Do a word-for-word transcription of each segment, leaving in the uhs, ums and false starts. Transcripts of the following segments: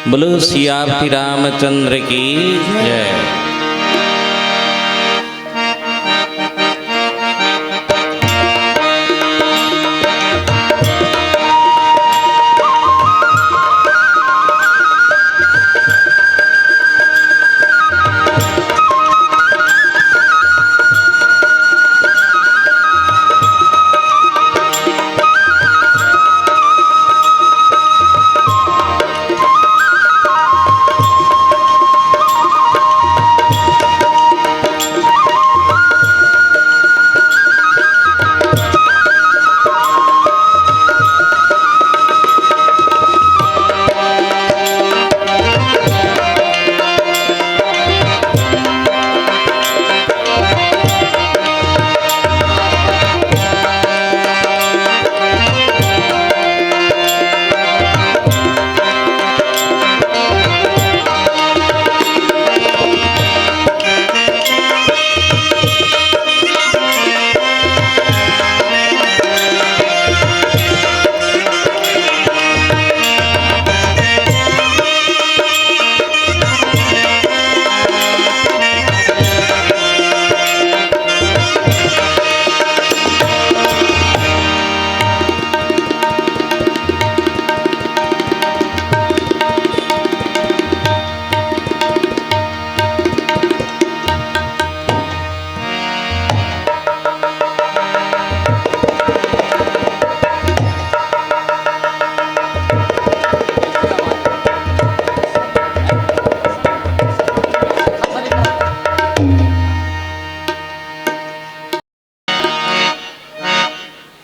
बोलो सियापति रामचंद्र की जय।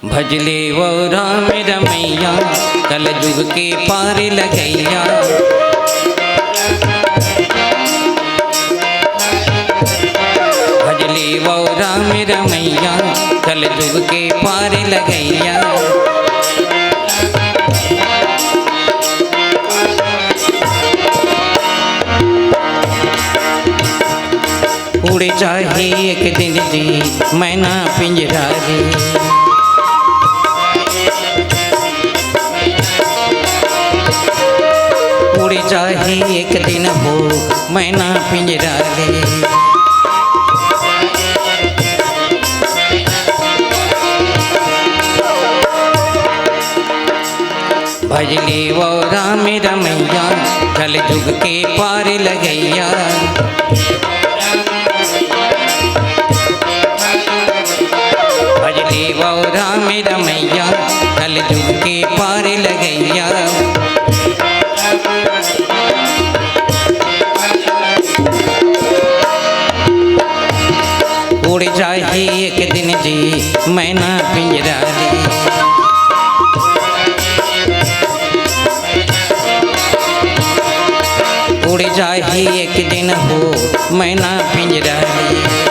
भजले वो राम रमैया, कलजुग के पार लगैया। भजले वो राम रमैया, कलजुग के पार लगैया। उड़ जाही एक दिन जी मैना पिंजरा ले, उड़ जाही एक दिन हो मैना पिंजरा ले। भजले वो राम रमैया, कलजुग के पार लगैया। भजले वो राम रमैया, कलजुग के पार लगैया। उड़ जाही एक दिन जी मैना पिंजरा ले, उड़ जाही एक दिन हो मैना पिंजरा ले।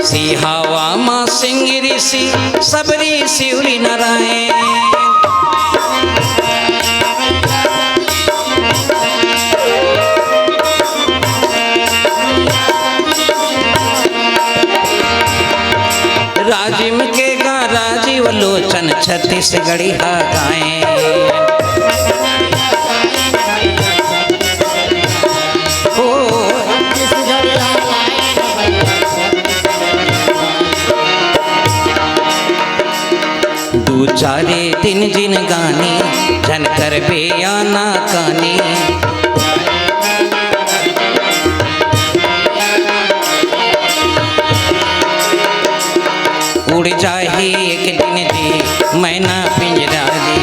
सिहावा मा सिंह ऋषि, सबरी शिवरी नारायण। राजिम के गा राजीव लोचन छत्तीसगढ़िया गाए। ओ। दू चारे दिन जिनगानी, झन करबे आनाकानी। उड़ जाही एक दिन जी मैना पिंजरा ले।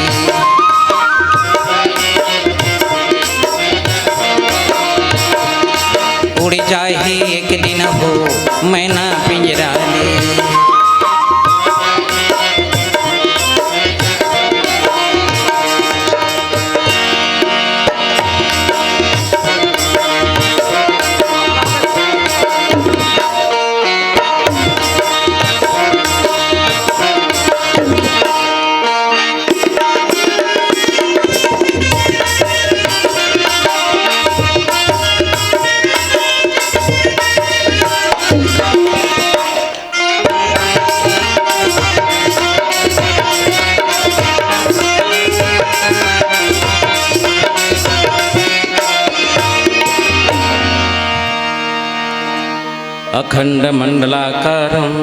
खण्डमण्डलाकारं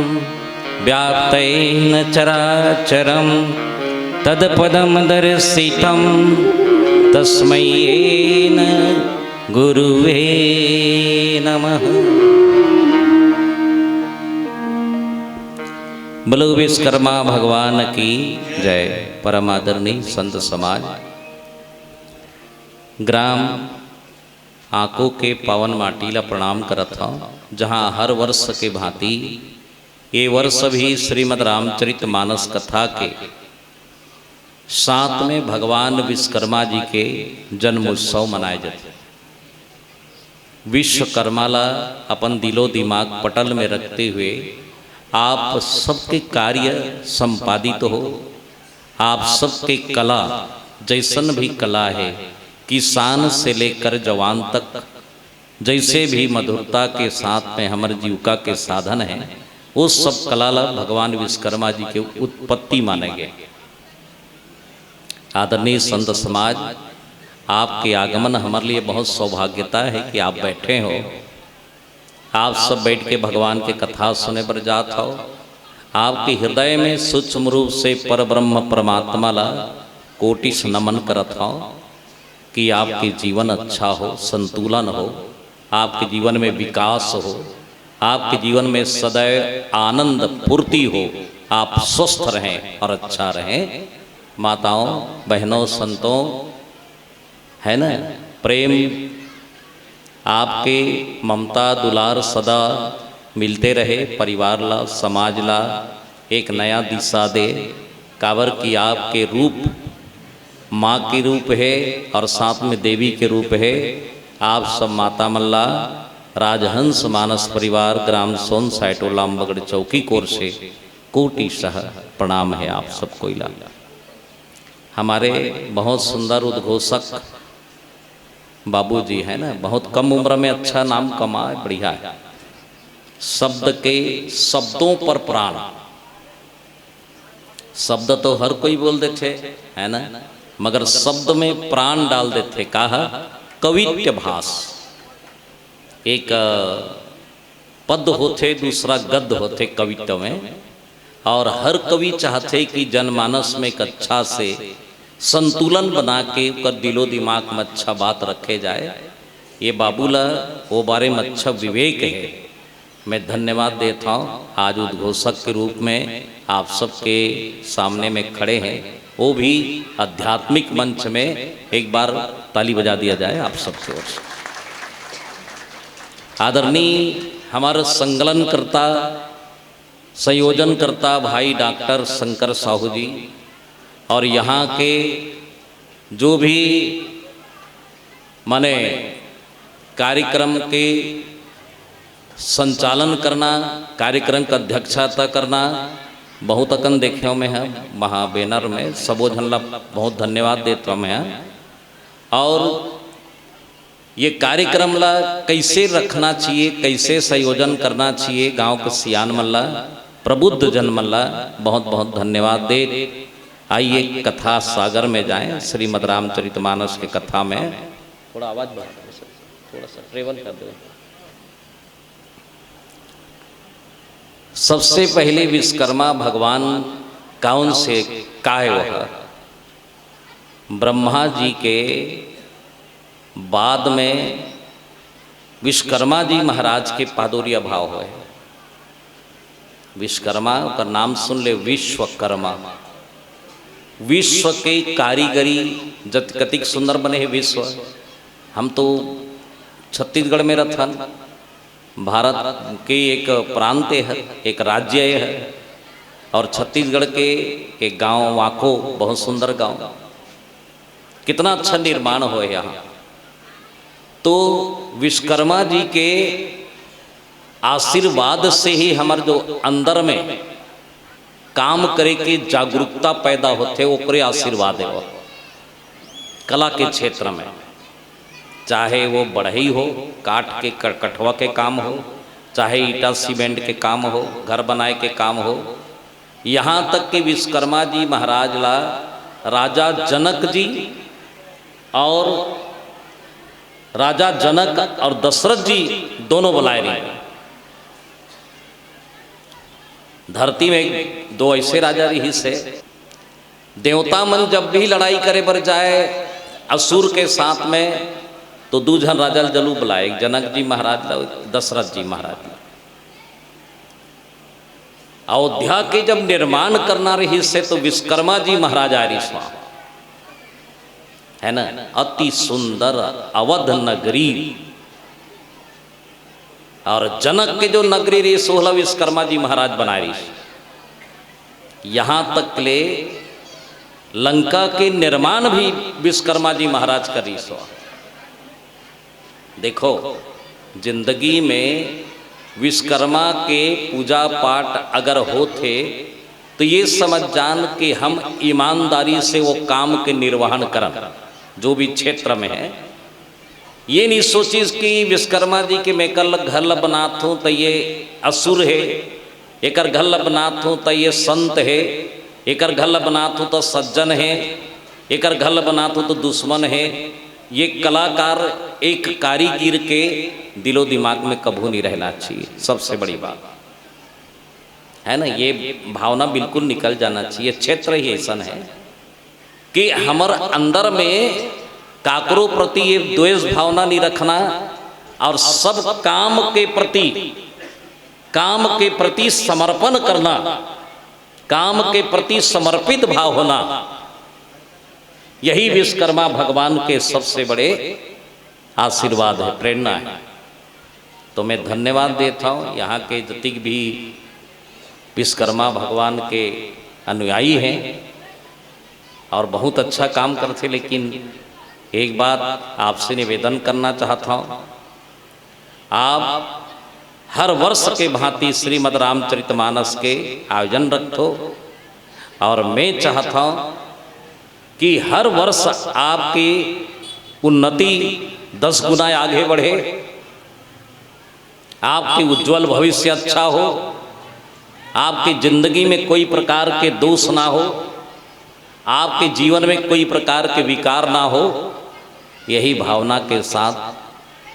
व्याप्तेन चराचरं तत्पदं दर्शितं तस्मै येन गुरुवे नमः। बोलो विश्वकर्मा भगवान की जय। परम आदरणीय संत समाज, ग्राम आको के पावन माटी ला प्रणाम करत हौं, जहाँ हर वर्ष के भांति ये वर्ष भी श्रीमद रामचरित मानस कथा के साथ में भगवान विश्वकर्मा जी के जन्म उत्सव मनाए जाथे। विश्वकर्मा ला अपन दिलो दिमाग पटल में रखते हुए आप सबके कार्य संपादित हो, आप सबके कला, जैसन भी कला है, किसान से लेकर जवान तक, जैसे भी मधुरता के साथ में हमर जीविका के साधन है, वो सब कला ला भगवान विश्वकर्मा जी के उत्पत्ति माने गए। आदरणीय संत समाज, आपके आगमन हमारे लिए बहुत सौभाग्यता है कि आप बैठे हो। आप सब बैठ के भगवान के कथा सुने बर जात हो। आपके हृदय में सूक्ष्म रूप से पर ब्रह्म परमात्मा ला कोटिश नमन करत हो कि आपके जीवन अच्छा हो, संतुलन हो, आपके जीवन में विकास हो, आपके जीवन में सदैव आनंद पूर्ति हो, आप स्वस्थ रहें और अच्छा रहें। माताओं, बहनों, संतों, है ना, प्रेम, आपके ममता दुलार सदा मिलते रहे। परिवार ला, समाज ला एक नया दिशा दे, काबर कि आपके रूप माँ के रूप है और साथ में देवी के रूप है। आप सब माता मन ला राजहंस मानस परिवार ग्राम सोन साइटोला अम्बगढ़ चौकी कोर से कोटि सह प्रणाम है आप सब कोई ला। हमारे बहुत सुंदर उद्घोषक बाबूजी है ना, बहुत कम उम्र में अच्छा नाम कमाए, बढ़िया है। शब्द के, शब्दों पर प्राण। शब्द तो हर कोई बोल देथे, है ना, मगर शब्द में प्राण डाल देथे। कहा कवित्य भास, एक पद होथे, दूसरा गद्य होथे कवित्व में। और हर कवि चाहथे कि जनमानस में एक अच्छा से संतुलन बना के ओकर दिलो दिमाग में अच्छा बात रखे जाए। ये बाबू ला वो बारे में अच्छा विवेक है। मैं धन्यवाद देता हूँ आज उद्घोषक के रूप में आप सबके सामने में खड़े हैं, वो भी आध्यात्मिक मंच में। एक बार ताली बजा दिया जाए आप सबके ओर से। आदरणीय हमारे संकलनकर्ता, संयोजनकर्ता भाई डॉक्टर शंकर साहू जी और यहाँ के जो भी माने कार्यक्रम के संचालन करना, कार्यक्रम का अध्यक्षता करना, बहुत अकन देखे में है वहाँ बैनर में, सबो झन ला बहुत धन्यवाद देत हूँ मैं। और ये कार्यक्रम ला कैसे रखना चाहिए, कैसे संयोजन करना चाहिए, गांव के सियान मन ला, प्रबुद्ध जन मन ला बहुत बहुत धन्यवाद दे। आइए कथा सागर में जाएं, श्रीमद् रामचरितमानस के कथा में। थोड़ा आवाज बढ़ा दो सर, थोड़ा सा ट्रेवल कर दो। सबसे पहले विश्वकर्मा भगवान कौन से काय वह ब्रह्मा जी के बाद में विश्वकर्मा जी महाराज के पादुरिया भाव होए। विश्वकर्मा का नाम सुन ले, विश्वकर्मा। विश्व के कारीगरी जत कतिक सुंदर बने है विश्व। हम तो छत्तीसगढ़ में रथन, भारत के एक प्रांत है, एक राज्य है, और छत्तीसगढ़ के एक गांव वाको, बहुत सुंदर गांव, कितना अच्छा निर्माण हो यहाँ। तो विश्वकर्मा जी के आशीर्वाद से ही हमारे जो अंदर में काम करे के जागरूकता पैदा होथे, ओकरे आशीर्वाद है वो। कला के क्षेत्र में, चाहे वो बढ़ई हो, काठ के क-, कठवा के काम हो, चाहे ईटा सीमेंट के काम हो, घर बनाए के काम हो, यहाँ तक कि विश्वकर्मा जी महाराज ला राजा जनक जी और राजा जनक और दशरथ जी दोनों बुलाए रहे। धरती में दो ऐसे राजा रिहिस हे, देवता मन जब भी लड़ाई करे बर जाए असुर के साथ में, तो दू झन राजा ल जलू बुलाए, एक जनक जी महाराज ला, दशरथ जी महाराज ला। अयोध्या के जब निर्माण करना रिहिस हे, तो विश्वकर्मा जी महाराज आए रिहिस हे, है ना? अति सुंदर अवध नगरी, और जनक के जो नगरी रिहिस, ओला विश्वकर्मा जी महाराज बनाए रिहिस। यहाँ तक ले लंका के निर्माण भी विश्वकर्मा जी महाराज करे रिहिस हे। देखो, जिंदगी में विश्वकर्मा के पूजा पाठ अगर होत हे, तो ये समझ जान कि हम ईमानदारी से वो काम के निर्वहन करन, जो भी क्षेत्र में है। ये नहीं सोचिस कि विश्वकर्मा जी के मैं कल घर ल बनात हूँ, तो ये असुर हे, एकर घर ल बनात हूँ, त ये संत हे, एकर घर ल बनात हूँ, त सज्जन हे, एकर घर ल बनात हूँ, त दुश्मन हे। ये कलाकार एक कारीगिर के दिलो दिमाग में कभू नहीं रहना चाहिए, सबसे बड़ी बात, है ना? ये भावना बिल्कुल निकल जाना चाहिए। क्षेत्र ही ऐसन है कि हमर अंदर में काकरो प्रति ये द्वेष भावना नहीं रखना, और सब काम के प्रति, काम के प्रति समर्पण करना, काम के प्रति समर्पित भाव होना, यही विश्वकर्मा भगवान के सबसे बड़े आशीर्वाद है, प्रेरणा है। तो मैं धन्यवाद देता हूँ यहाँ के जतिक भी विश्वकर्मा भगवान के अनुयायी हैं और बहुत अच्छा काम करते। लेकिन एक बात आपसे निवेदन करना चाहता हूँ, आप हर वर्ष के भांति श्रीमद् रामचरितमानस के आयोजन रखो, और मैं चाहता हूँ कि हर वर्ष आपकी उन्नति दस गुना आगे बढ़े, आपकी उज्जवल भविष्य अच्छा हो, आपकी जिंदगी में कोई प्रकार के दोष ना हो, आपके जीवन में कोई प्रकार के विकार ना हो। यही भावना के साथ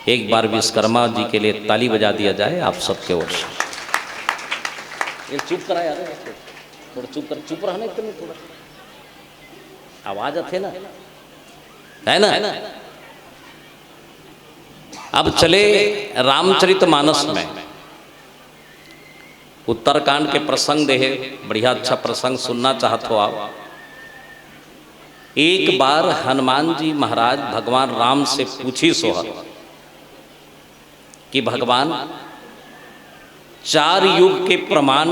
एक बार विश्वकर्मा जी के लिए ताली बजा दिया जाए आप सबके ओर से। ये चुप करा यार, थोड़ा चुप कर, चुप रहना एकदम, थोड़ा आवाज आथे ना, है ना? अब चले रामचरित मानस में, उत्तरकांड के प्रसंग देहे, बढ़िया अच्छा प्रसंग सुनना चाहत हो आप। एक बार हनुमान जी महाराज भगवान राम से पूछिस हे कि भगवान, चार युग के प्रमाण,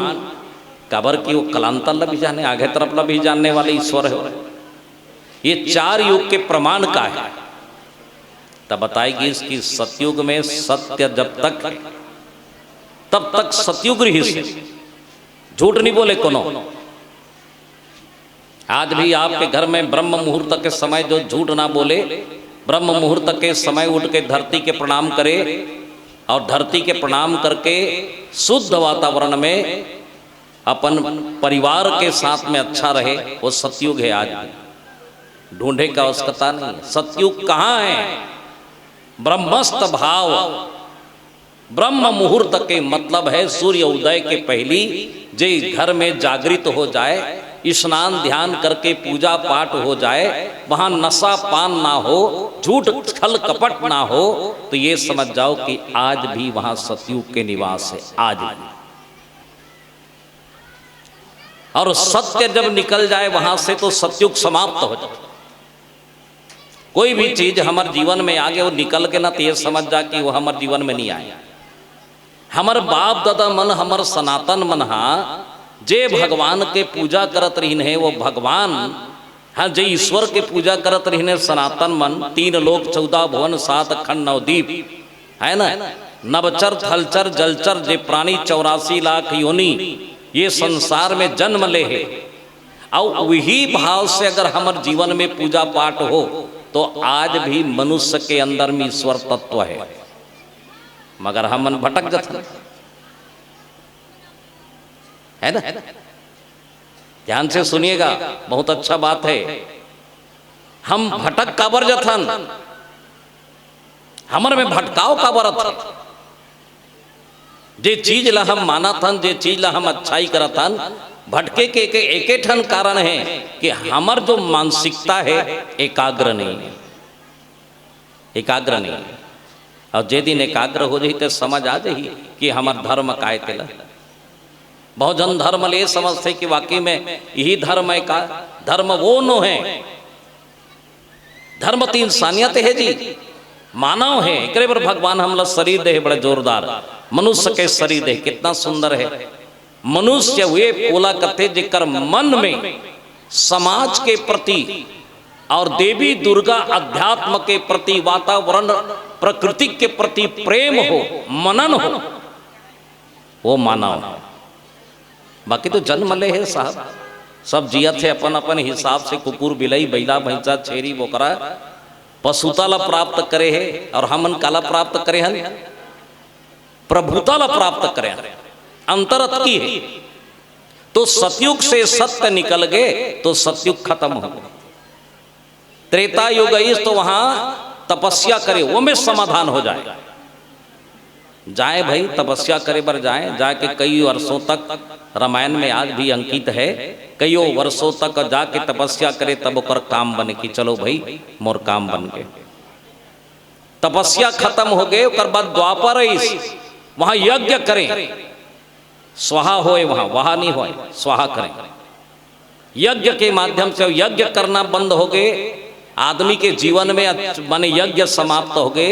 काबर कि वो कालांतर ला भी जाने, आगे तरफ ला भी जानने वाले ईश्वर हे, ये चार युग के प्रमाण का है? तब बताए गिस कि सतयुग में सत्य जब तक है, तब तक सतयुग रिहिस हे, झूठ नहीं बोले कोनो। आज भी आपके घर में ब्रह्म मुहूर्त के समय जो झूठ ना बोले, ब्रह्म मुहूर्त के समय उठ के धरती के प्रणाम करे और धरती के प्रणाम करके शुद्ध वातावरण में अपन परिवार के साथ में अच्छा रहे, वो सतयुग है। आज भी ढूंढे का आवश्यकता नहीं है। सतयुग कहाँ है? ब्रह्मस्थ भाव, ब्रह्म मुहूर्त के मतलब है सूर्य उदय के पहली, जे घर में जागृत हो जाए, स्नान ध्यान करके पूजा पाठ हो जाए, वहां नशा पान ना हो, झूठ छल कपट ना हो, तो ये समझ जाओ कि आज भी वहां सतयुग के निवास है, आज भी। और सत्य जब निकल जाए वहां से, तो सतयुग समाप्त हो जाए। कोई भी चीज हमर जीवन में आगे, वो निकल के ना, तो ये समझ जा कि वो हमर जीवन में नहीं आए। हमर बाप दादा मन, हमर सनातन मन हा जे भगवान के पूजा करत रहिन हे, वो भगवान, हाँ, जे ईश्वर के पूजा करत रहिन हे सनातन मन, तीन लोक चौदह भुवन सात खंड नवदीप, है ना, नभचर थलचर जलचर जे प्राणी चौरासी लाख योनि, ये संसार में जन्म ले हे, अउ वही भाव से अगर हमर जीवन में पूजा पाठ हो, तो आज भी मनुष्य के अंदर में ईश्वर तत्व है। मगर हमन भटक जथन, है ना? ध्यान से सुनिएगा, बहुत अच्छा बात है। हम भटक काबर जथन, हमर में भटकाव काबर अथे? जे चीज ला हम मानत हन, जे चीज ला हम अच्छाई करत हन, भटके के एक, एके ठन कारण हे कि हमर जो मानसिकता हे, एकाग्र नहीं हे, एकाग्र नहीं हे। अउ जे दिन एकाग्र हो जाही, ते समझ आ जाही कि हमर धर्म काय तेला। बहुत झन धर्म ले समझथे कि वाकई में यही धर्म हे का? धर्म वो नो हे। धर्म तो इंसानियत हे जी, मानव हे, एकरे बर भगवान हमला शरीर दे हे, बड़ा जोरदार मनुष्य के शरीर दे हे, कितना सुंदर हे। मनुष्य वे ओला कथे, जेकर मन में समाज के प्रति और देवी दुर्गा अध्यात्म के प्रति, वातावरण, प्रकृति के प्रति प्रेम हो, मनन हो, वो मानव हे। बाकी तो जन्म ले हे साहब, सब जियत हे अपन अपन हिसाब से, कुकुर, बिलई, बइला, भैंसा, छेरी, बोकरा, पशुता ला प्राप्त करे हे। और हमन काला प्राप्त करे हन? प्रभुता ला प्राप्त करे हन। अंतर अतकी हे। तो सतयुग से सत्य निकल गे तो सतयुग खत्म हो गे। त्रेता युग आइस तो वहां तपस्या करे, वो में समाधान हो जाए। जाए भाई, तपस्या करे बर जाए, जाके कई वर्षों तक, रामायण में आज भी अंकित हे, कईयों वर्षों तक जाके तपस्या करे, तब ओकर काम बने कि चलो भाई, मोर काम बन गे। तपस्या खत्म हो गे, ओकर बाद द्वापर आइस, वहां यज्ञ करे, स्वाहा होए, वहां वाहा नहीं होए, स्वाहा करें। यज्ञ के माध्यम से यज्ञ करना बंद हो गे, आदमी के जीवन में अच्छ-, माने यज्ञ समाप्त हो गे,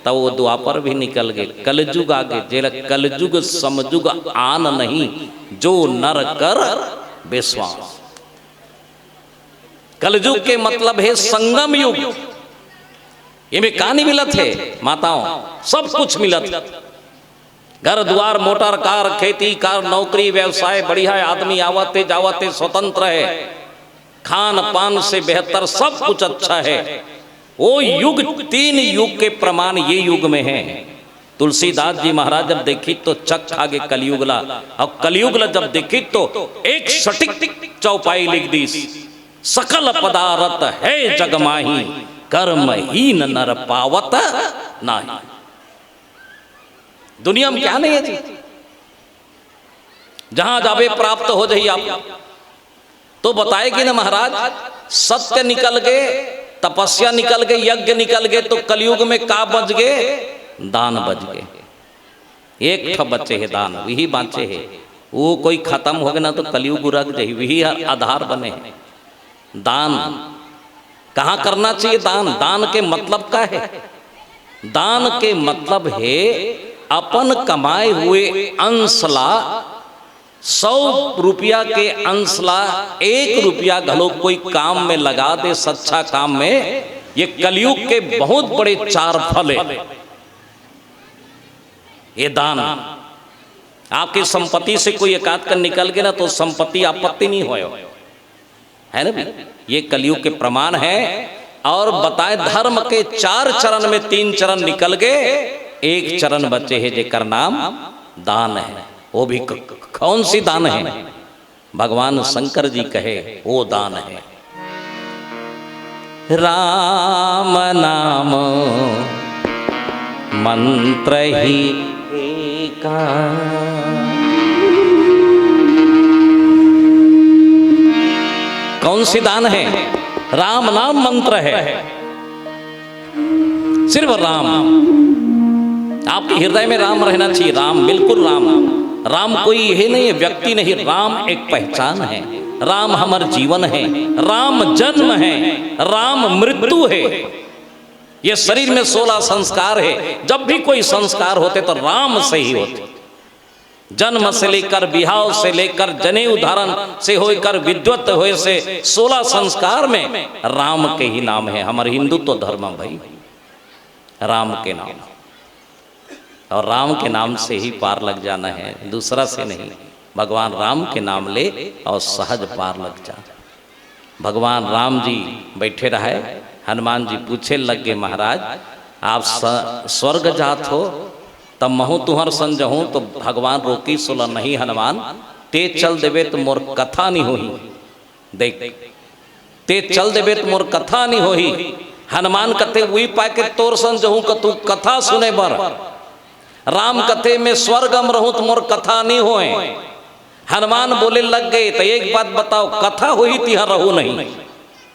तब वो द्वापर भी निकल गे, कलयुग आ गे, जेला कलयुग समजुग आन नहीं, जो नर कर विश्वास। कलयुग के मतलब हे संगम युग। एमे का नहीं मिलत हे माताओं? सब कुछ मिलत हे। घर द्वार, मोटर कार, खेती कार, नौकरी व्यवसाय बढ़िया हे, आदमी आवत हे जावत हे, स्वतंत्र हे, खान पान से बेहतर सब कुछ अच्छा हे। वो युग, तीन युग के प्रमाण ये युग में हे। तुलसीदास जी महाराज जब देखित तो चक खा गे कलयुग ला, अउ कलयुग ला जब देखित तो एक सटीक चौपाई लिख दीस, सकल पदारथ हे जग माही, कर्महीन नर पावत नाही। दुनिया में क्या नहीं हे जी? जहां जाबे प्राप्त हो जाही आप। तो बताए कि ना महाराज, सत्य निकल गे, तपस्या निकल गे, यज्ञ निकल गे, तो कलयुग में का बच गे? दान बच गे। एक ठो बचे हे दान, वही बांचे हे। वो कोई खत्म हो गे ना तो कलयुग उरक जाही, वही आधार बने हे। दान कहाँ करना चाहिए? दान, दान के मतलब का हे? दान के मतलब हे अपन कमाए हुए अंश ला, सौ रुपया के अंश ला एक रुपया घलो कोई काम में लगा दे, सच्चा काम में, ये कलयुग के बहुत बड़े चार फल हे। ये दान, आपकी संपत्ति से कोई एकाध कन निकल गे ना तो संपत्ति आपत्ति नहीं होय, हे ना भी? ये कलयुग के प्रमाण हे। और बताए, धर्म के चार चरण में तीन चरण निकल गे, एक चरण बचे हे जेकर नाम दान हे। वो भी क-, क-, कौन सी दान हे? भगवान शंकर जी कहे, वो दान हे। राम नाम मंत्र ही एका। कौन सी दान हे? राम नाम मंत्र हे। सिर्फ राम। आपके हृदय में राम रहना चाहिए, राम, बिल्कुल राम। राम कोई ये नहीं हे, व्यक्ति नहीं, राम एक पहचान हे। राम हमर जीवन हे, राम जन्म हे, राम मृत्यु हे। ये शरीर में सोलह संस्कार हे, जब भी कोई संस्कार होथे तो राम से ही होथे। जन्म से लेकर, बिहाव से लेकर, जनेऊ धारण से होकर, विद्वत होए से, सोलह संस्कार में राम के ही नाम हे। हमर हिंदुत्व धर्म भाई, राम के नाम। और राम के नाम से ही पार लग जाना हे, दूसरा से नहीं। भगवान राम के नाम ले और सहज पार लग जा। भगवान राम जी बैठे रहे, हनुमान जी पूछे लग गे, महाराज, आप स-, स्वर्ग जात हो, तब महूं तुंहर संग जहूं। तो भगवान रोकिस ओला, नहीं हनुमान, ते चल देबे तो मोर कथा नहीं होही। देख, ते चल देबे तो मोर कथा नहीं होही। हनुमान कथे, उही पाय के तोर संग जहूं कथू कथा सुने बर। राम कथे, "मैं स्वर्ग म रहूं त मोर कथा नहीं होए।" हनुमान बोले लग गए, "त एक बात बताओ, कथा होही तिहां रहू नहीं?"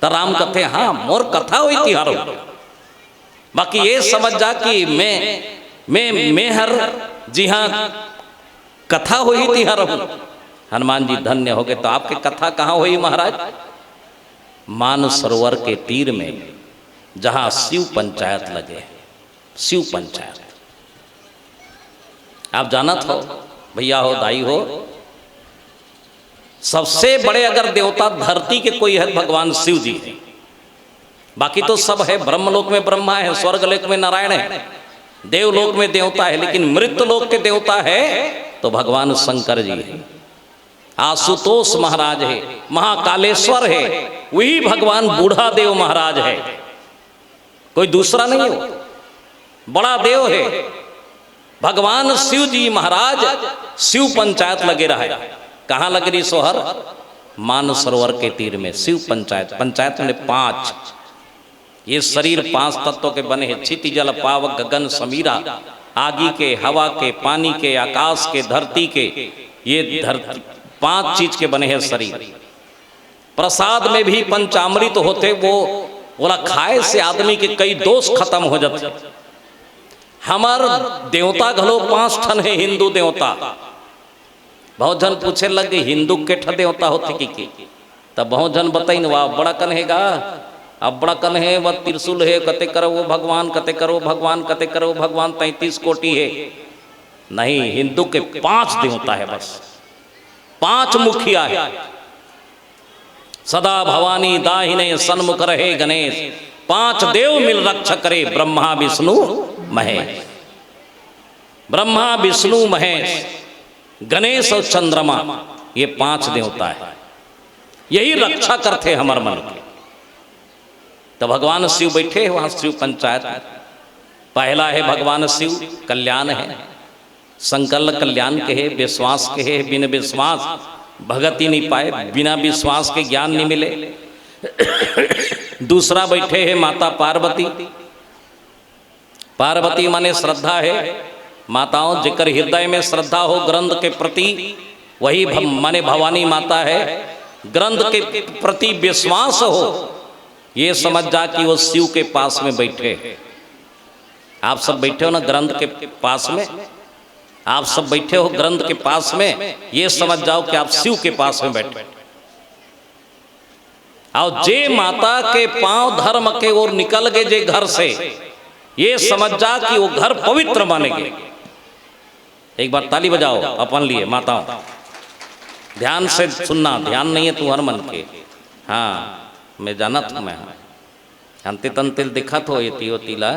त राम कथे, "हाँ, मोर कथा होही तिहां रहू, बाकी ये समझ जा कि मैं मैं मैं हर जिहां कथा होही तिहां रहू।" हनुमान जी धन्य हो गए। "तो आपके कथा कहां होही महाराज?" "मान सरोवर के तीर में, जहां शिव पंचायत लगे, शिव पंचायत।" आप जानत हो भैया हो, दाई हो, सबसे बड़े अगर देवता धरती के कोई है, भगवान शिव जी है। बाकी तो सब है, ब्रह्मलोक में ब्रह्मा है, स्वर्गलोक में नारायण है, देवलोक में देवता है, लेकिन मृत्यु लोक के देवता है तो भगवान शंकर जी है, आशुतोष महाराज है, महाकालेश्वर है, वही भगवान बूढ़ा देव महाराज है, कोई दूसरा नहीं हो, बड़ा देव है। भगवान शिव जी महाराज शिव पंचायत लगे रहे। कहां लग रही सोहर? मान सरोवर के तीर में शिव पंचायत। पंचायत में पांच, ये शरीर पांच तत्व के बने हैं, क्षिति जल पावक गगन समीरा, आगी के, हवा के, पानी के, आकाश के, धरती के। ये धरती पांच चीज के बने हैं शरीर। प्रसाद में भी पंचामृत होते, वो, वोला खाए से आदमी के कई दोष खत्म हो जाते। हमर देवता घलो पांच ठन है, हिंदू देवता। बहुत झन पूछे लग गए, "हिंदू के ठन देवता होते कि, की?" तब बहुत झन बताइन, "वाह, बड़ा कन है गा, अब बड़ा कन है, वह त्रिशूल है, कते करो वो भगवान, कते करो भगवान, कते करो भगवान, तैंतीस कोटि है।" नहीं, हिंदू के पांच देवता है बस, पांच मुखिया है। सदा भवानी दाहिने सन्मुख रहे गणेश, पांच देव मिल रक्षा करे ब्रह्मा विष्णु महेश। ब्रह्मा विष्णु महेश, गणेश और चंद्रमा, ये पांच देवता है, यही रक्षा करते हमर मन के। तो भगवान शिव बैठे हैं वहां शिव पंचायत में। पहला है भगवान शिव, कल्याण है, संकल्प कल्याण के है, विश्वास के है, बिन विश्वास भगति नहीं पाए, बिना विश्वास के ज्ञान नहीं मिले। दूसरा बैठे है माता पार्वती। पार्वती माने श्रद्धा है। माताओं, जेकर हृदय में श्रद्धा हो ग्रंथ के प्रति, वही भ-, माने भवानी माता है। ग्रंथ के प्रति विश्वास हो, ये समझ जा कि वो शिव के पास में बैठे हैं। आप सब बैठे हो ना ग्रंथ के पास में, आप सब बैठे हो ग्रंथ के पास में, ये समझ जाओ कि आप शिव के पास में बैठे। और जे माता के पांव धर्म के ओर निकल गए जे घर से, ये समझ जा कि वो घर पवित्र माने गए। एक बार ताली बजाओ अपन लिए माताओं। ध्यान से सुनना, ध्यान नहीं है तुम्हारे मन के। हाँ, मैं जानत हूं मैं। अंते तंते दिखत हो ये तियो तिला,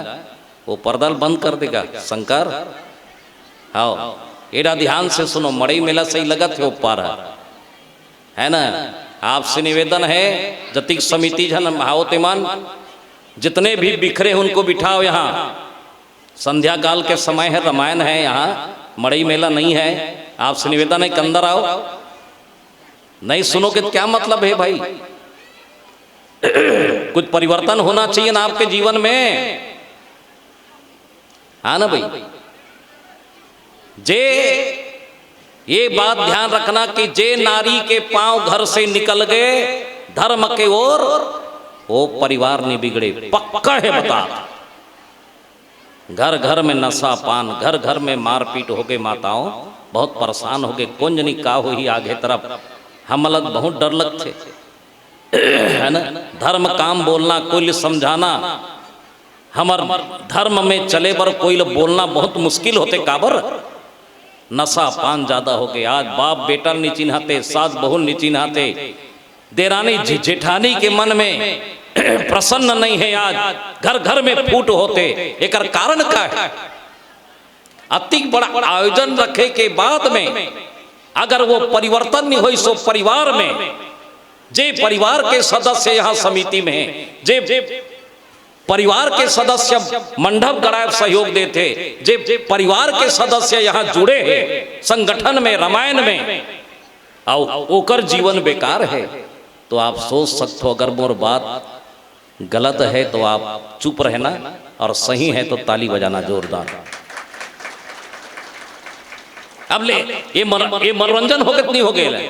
वो पर्दा ल बंद कर देगा शंकर। हाव, एड़ा ध्यान से सुनो, मड़ई मेला सही लगत हे ऊपर, है ना? आपसे निवेदन है, जतिक समिति झन हाव तेमन, जितने भी बिखरे हैं उनको बिठाओ यहाँ। संध्या काल के समय है, रामायण है यहाँ, मड़ई मेला नहीं है। आपसे निवेदन है कि अंदर आओ। नहीं सुनोगे तो क्या मतलब है भाई? कुछ परिवर्तन होना चाहिए ना आपके जीवन में, हाँ ना भाई? जे ये बात ध्यान रखना कि जे नारी के पांव घर से निकल गए धर्म के ओर, वो परिवार नहीं बिगड़े, पक्का है बता। घर घर में नशा पान, घर घर में मारपीट हो गए। माताओं बहुत परेशान हो गए, कोन जनी का होही आगे तरफ, हमला बहुत डर लगथे, है ना? धर्म काम बोलना, कोई ल समझाना, हमर धर्म में चले बर कोई ल बोलना बहुत मुश्किल होथे। काबर? नशा पान ज्यादा हो गए। आज बाप बेटा ल नी चिन्हाथे, सास बहू ल नी चिन्हाथे, देरानी जे-, जेठानी के मन में प्रसन्न नहीं है। आज घर घर में फूट होथे, एकर कारण का है? अतिक बड़ा आयोजन रखे के बाद में अगर वो परिवर्तन नहीं होइस, सो परिवार में जे परिवार के सदस्य यहाँ समिति में है, जे परिवार के सदस्य मंडप गड़ाए सहयोग देथे, जे परिवार के सदस्य यहाँ जुड़े हैं संगठन में, रामायण में, अउ ओकर जीवन बेकार है, तो आप सोच सकथो, अगर मोर बात गलत है तो आप चुप रहना और सही है तो ताली बजाना जोरदार। अब ले, ये मन-, ये मनोरंजन हो गए, नहीं हो गए?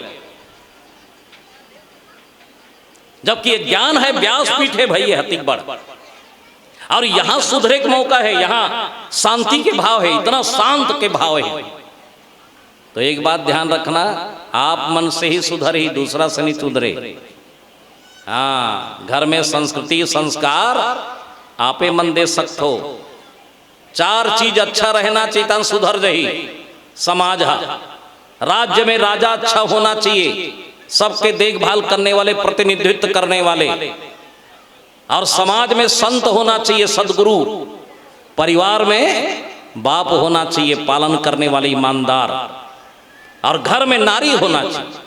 जबकि ये ज्ञान है, व्यासपीठ है भाई, ये हतिक बड़। और यहाँ सुधरे के मौका है, यहाँ शांति के भाव है, इतना शांत के भाव है। तो एक बात ध्यान रखना, आप मन से ही सुधर ही, दूसरा से नहीं सुधरे। हाँ, घर में संस्कृति संस्कार आपे मन दे सकत हो। चार चीज अच्छा रहना चाहिए, तन सुधर जही समाज हा। राज्य में राजा अच्छा होना चाहिए, सबके देखभाल करने वाले, प्रतिनिधित्व करने वाले, और समाज में संत होना चाहिए, सदगुरु। परिवार में बाप होना चाहिए, पालन करने वाले, ईमानदार, और घर में नारी होना चाहिए।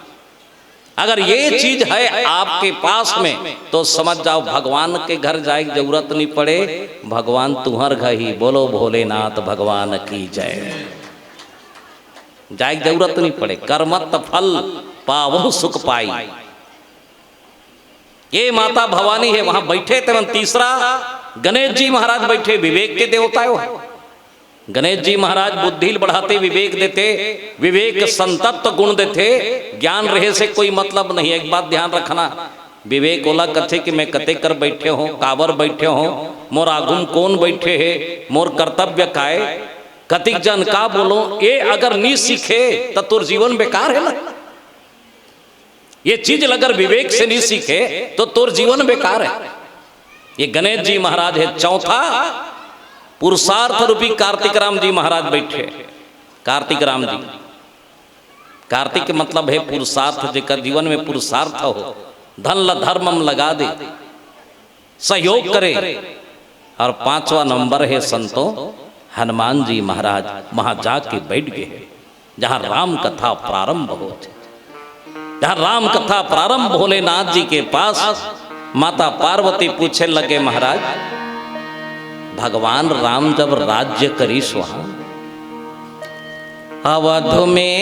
अगर ये चीज है आपके पास में, तो समझ जाओ, भगवान के घर जाए की जरूरत नहीं पड़े, भगवान तुम्हर घर ही। बोलो भोलेनाथ भगवान की जय। जाए की जरूरत नहीं पड़े, कर्मत फल पावो सुख पाई। ये माता भवानी है, वहां बैठे थे मन तीसरा गणेश जी महाराज बैठे, विवेक के देवता है वो। गणेश जी महाराज बुद्धि बढ़ाते, विवेक देते, विवेक संतत्व गुण देते। ज्ञान रहे से कोई मतलब नहीं है। एक बात ध्यान रखना, विवेक ओला कथे कि मैं कते कर बैठे हो, काबर बैठे हो, मोर आगुम कौन बैठे है, मोर कर्तव्य काय, कतिक जन का बोलो, ये अगर नहीं सीखे तो तोर जीवन बेकार है ना। ये चीज अगर विवेक से नहीं सीखे तो तोर जीवन बेकार है। ये गणेश जी महाराज है चौथा पुरुषार्थ रूपी कार्तिक राम जी महाराज बैठे। कार्तिक राम जी, कार्तिक के मतलब है पुरुषार्थ, जेकर जीवन में पुरुषार्थ हो, धन ल धर्म में लगा दे, सहयोग करे। और पांचवा नंबर है संतो, हनुमान जी महाराज वहां जाके बैठ गए हैं, जहां राम कथा प्रारंभ होथे। जहां राम कथा प्रारंभ, भोलेनाथ जी के पास माता पार्वती पूछे लगे, महाराज, भगवान राम जब राज्य करिस वहां, अवध में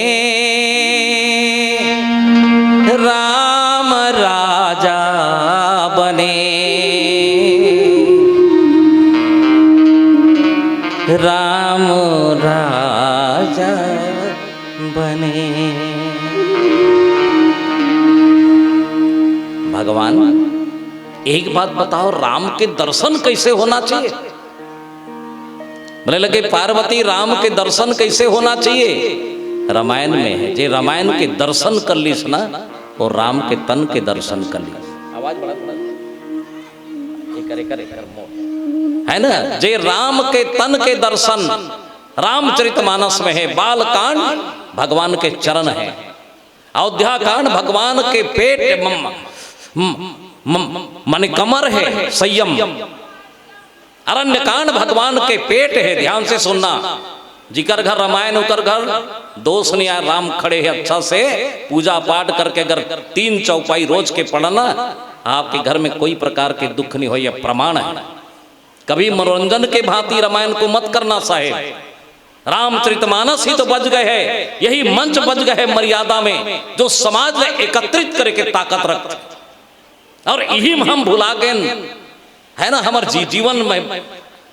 राम राजा बने, राम राजा बने। भगवान, एक बात बताओ, राम के दर्शन कैसे होना चाहिए? बोले लगे, पार्वती, राम के दर्शन कैसे होना चाहिए? रामायण में है, जे रामायण के दर्शन कर लीस ना, वो राम के तन के दर्शन कर लीस। आवाज बढ़ा थोड़ा। ये करे, करे, कर मोर। है ना, जे राम के तन के दर्शन रामचरितमानस में है, बालकांड भगवान के चरण है, अयोध्या कांड भगवान के पेट म-, म-, म-, माने कमर है, संयम। अरण्य कांड भगवान के पेट है, ध्यान से सुनना। जिकर घर रामायण उकर घर दोष नहीं आए, राम खड़े है अच्छा से, पूजा पाठ करके अगर तीन चौपाई रोज के पढ़ना, आपके घर में कोई प्रकार के दुख नहीं हो, यह प्रमाण है। कभी मनोरंजन के भांति रामायण को मत करना साहेब। रामचरितमानस ही तो बच गए है, यही मंच बच गए है मर्यादा में, जो समाज में एकत्रित करके ताकत रखते। और यही में हम भुला गए, है ना, हमारे जी-, जीवन में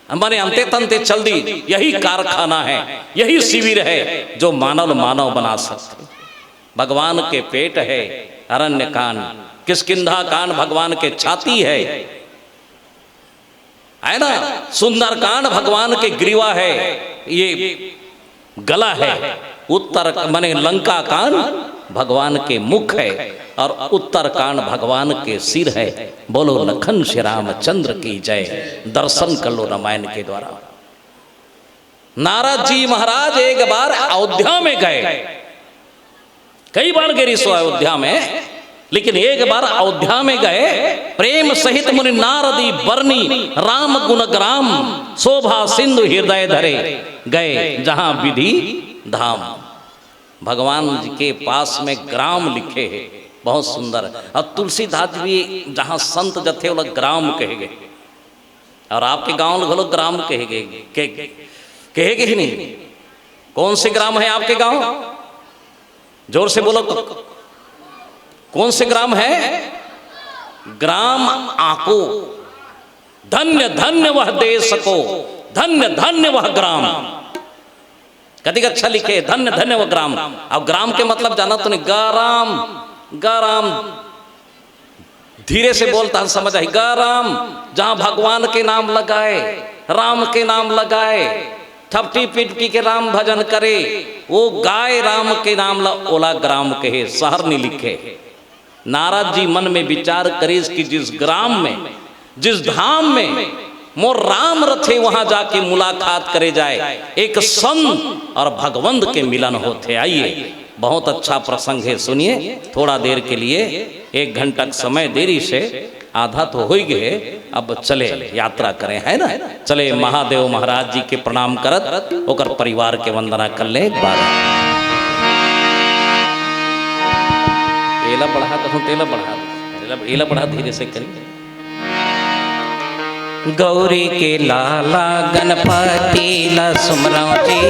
हमारे अंते तंते चल दी। यही कारखाना है, यही शिविर है, जो मानव मानव बना सकते। भगवान के पेट है अरण्य कांड, किष्किंधा कांड भगवान के छाती है, है ना? सुंदरकांड भगवान के ग्रीवा है, ये गला है। उत्तर माने लंका कांड भगवान के मुख है और उत्तर कांड भगवान के सिर है। बोलो लखन श्री रामचंद्र की जय। दर्शन कर लो रामायण के द्वारा। नारद जी महाराज एक बार अयोध्या में गए, कई बार गिरी सो अयोध्या में, लेकिन एक बार अयोध्या में गए, प्रेम सहित मुनि नारदी बरनी राम गुण ग्राम, शोभा सिंधु हृदय धरे गए जहां विधि धाम। भगवान जी के पास में ग्राम लिखे है, बहुत सुंदर। और तुलसीदास जी भी जहां संत जथे वाला ग्राम कहे गए। और आपके गांव घलो ग्राम कहे गए, के, कहे गए ही नहीं। कौन से ग्राम है आपके गांव? जोर से बोलो। कौन से ग्राम है? ग्राम आको। धन्य धन्य वह देश को, धन्य धन्य वह ग्राम। कतिक अच्छा लिखे, धन्य धन्य वो ग्राम। अब ग्राम के मतलब जानत तो नहीं, गराम, गराम। धीरे से बोलता हन, समझ आही, गराम। जहाँ भगवान के नाम लगाए, राम के नाम लगाए, थपटी पिटकी के राम भजन करे, वो गाय राम के नाम ला, ओला ग्राम कहे, शहर नहीं लिखे। नारद जी मन में विचार करिस कि जिस ग्राम में, जिस धाम में मोर राम रथे, वहां जाके मुलाकात करे जाए, एक संत और भगवंत के मिलन होथे। आइए, बहुत अच्छा प्रसंग है, सुनिए। थोड़ा देर के लिए, एक घंटा के समय देरी से, आधा तो हो ही गए, अब चले यात्रा करें, है ना? चले महादेव महाराज जी के प्रणाम करत ओकर परिवार के वंदना कर ले एक बार। एला बढ़ा कहूँ, तेला बढ़ा दे। एला, एला बढ़ा, धीरे से करी। गौरी के लाला गणपति ला सुमरव जी।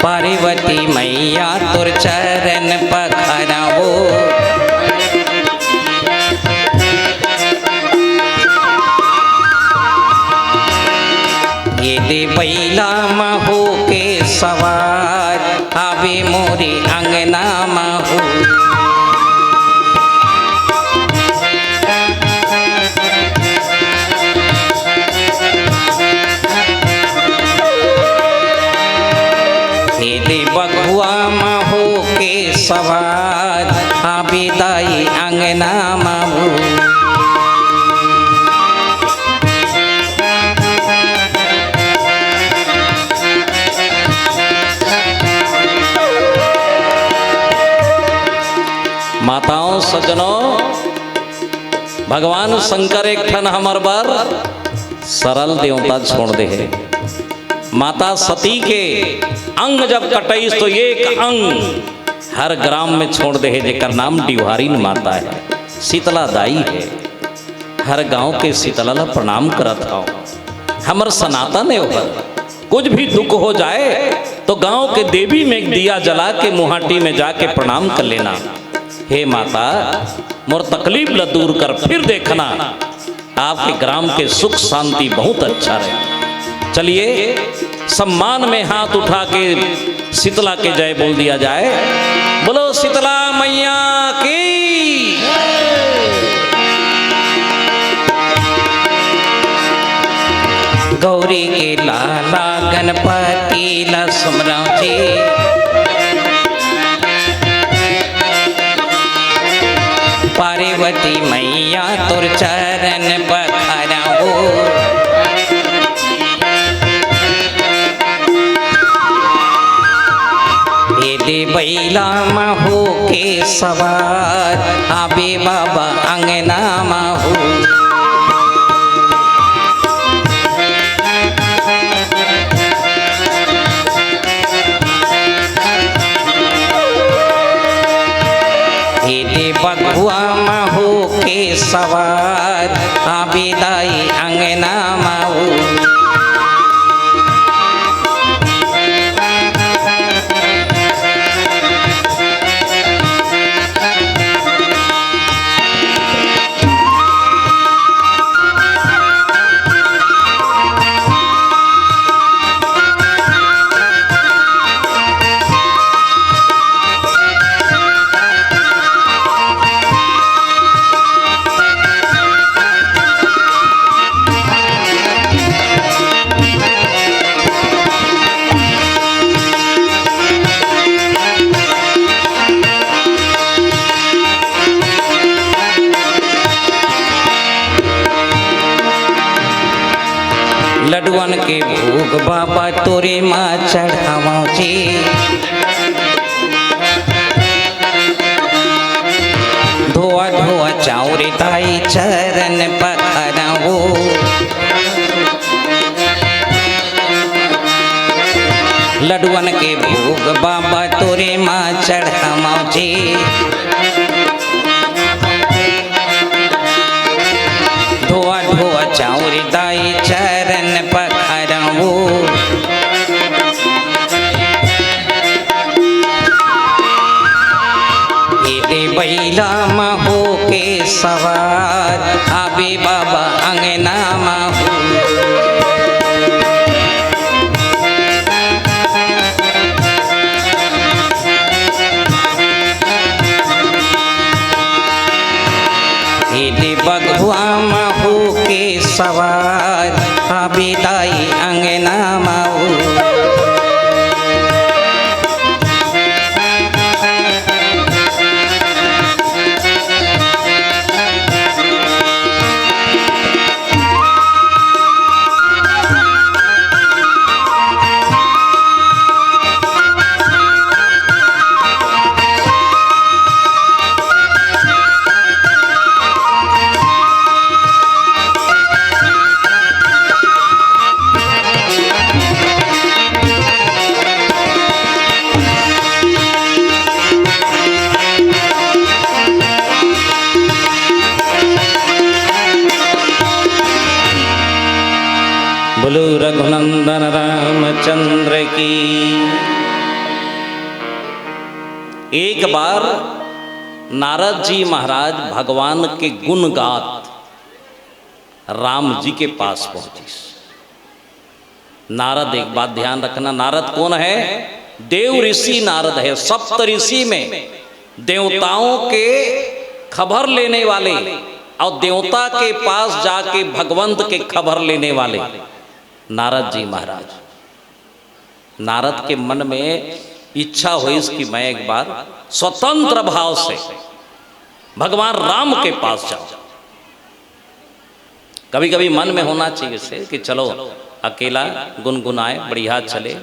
पार्वती मैया तोर चरण पखरवो। ये दे बैला म होके सवार, आवे मोरे अंगना म हो। ये दे बघुआ म होके सवार, आवे दाई अंगना म हो। माताओं सज्जनों, भगवान शंकर एक ठन हमर बर सरल देवता छोड़ दे हे। माता सती के अंग जब कटइस तो एक अंग हर ग्राम में छोड़ दे हे, जेकर नाम डिवहारिन माता है, शीतला दाई है। हर गांव के शीतला ला प्रणाम करत हव। हमर सनातन है ओकर। कुछ भी दुख हो जाए तो गांव के देवी में एक दिया जला के मुहाटी में जाके प्रणाम कर लेना। हे माता, मोर तकलीफ ला दूर कर, फिर देखना आपके ग्राम के सुख शांति बहुत अच्छा रहे। चलिए, सम्मान में हाथ उठा के शीतला के जय बोल दिया जाए। बोलो शीतला मैया की। गौरी के लाला गणपति ला सुमरव जी। पार्वती मैया तोर चरण पखरवो। ये दे बैला म होके सवार, आबे बाबा अंगना म हो। ये दे बघुआ म होके सवार, आबे दाई अंगना म हो। लडुअन के भोग बाबा तोरे मा चढ़ावो जी। धोआ धोआ चाउर ताई चरण पखरवो। लडुअन के भोग बाबा तोरे मा चढ़ावो जी। धोआ धोआ चाउर दाई चरण पखरवो। ये दे बैला म होके सवार, आबे बाबा अंगना म हो। महू के सवार, अभी दाई अंगना महू। बोलो रघुनंदन रामचंद्र की। एक बार नारद जी महाराज भगवान के गुण गात राम जी के पास पहुंचिस। नारद, एक बात ध्यान रखना, नारद कौन है? देव ऋषि नारद है। सप्त ऋषि में देवताओं के खबर लेने वाले और देवता के पास जाके भगवंत के खबर लेने वाले नारद जी महाराज। नारद के मन में इच्छा होइस कि मैं एक बार स्वतंत्र भाव से भगवान राम के पास जाऊं। कभी कभी मन में होना चाहिए से कि चलो अकेला गुनगुनाए, बढ़िया चले।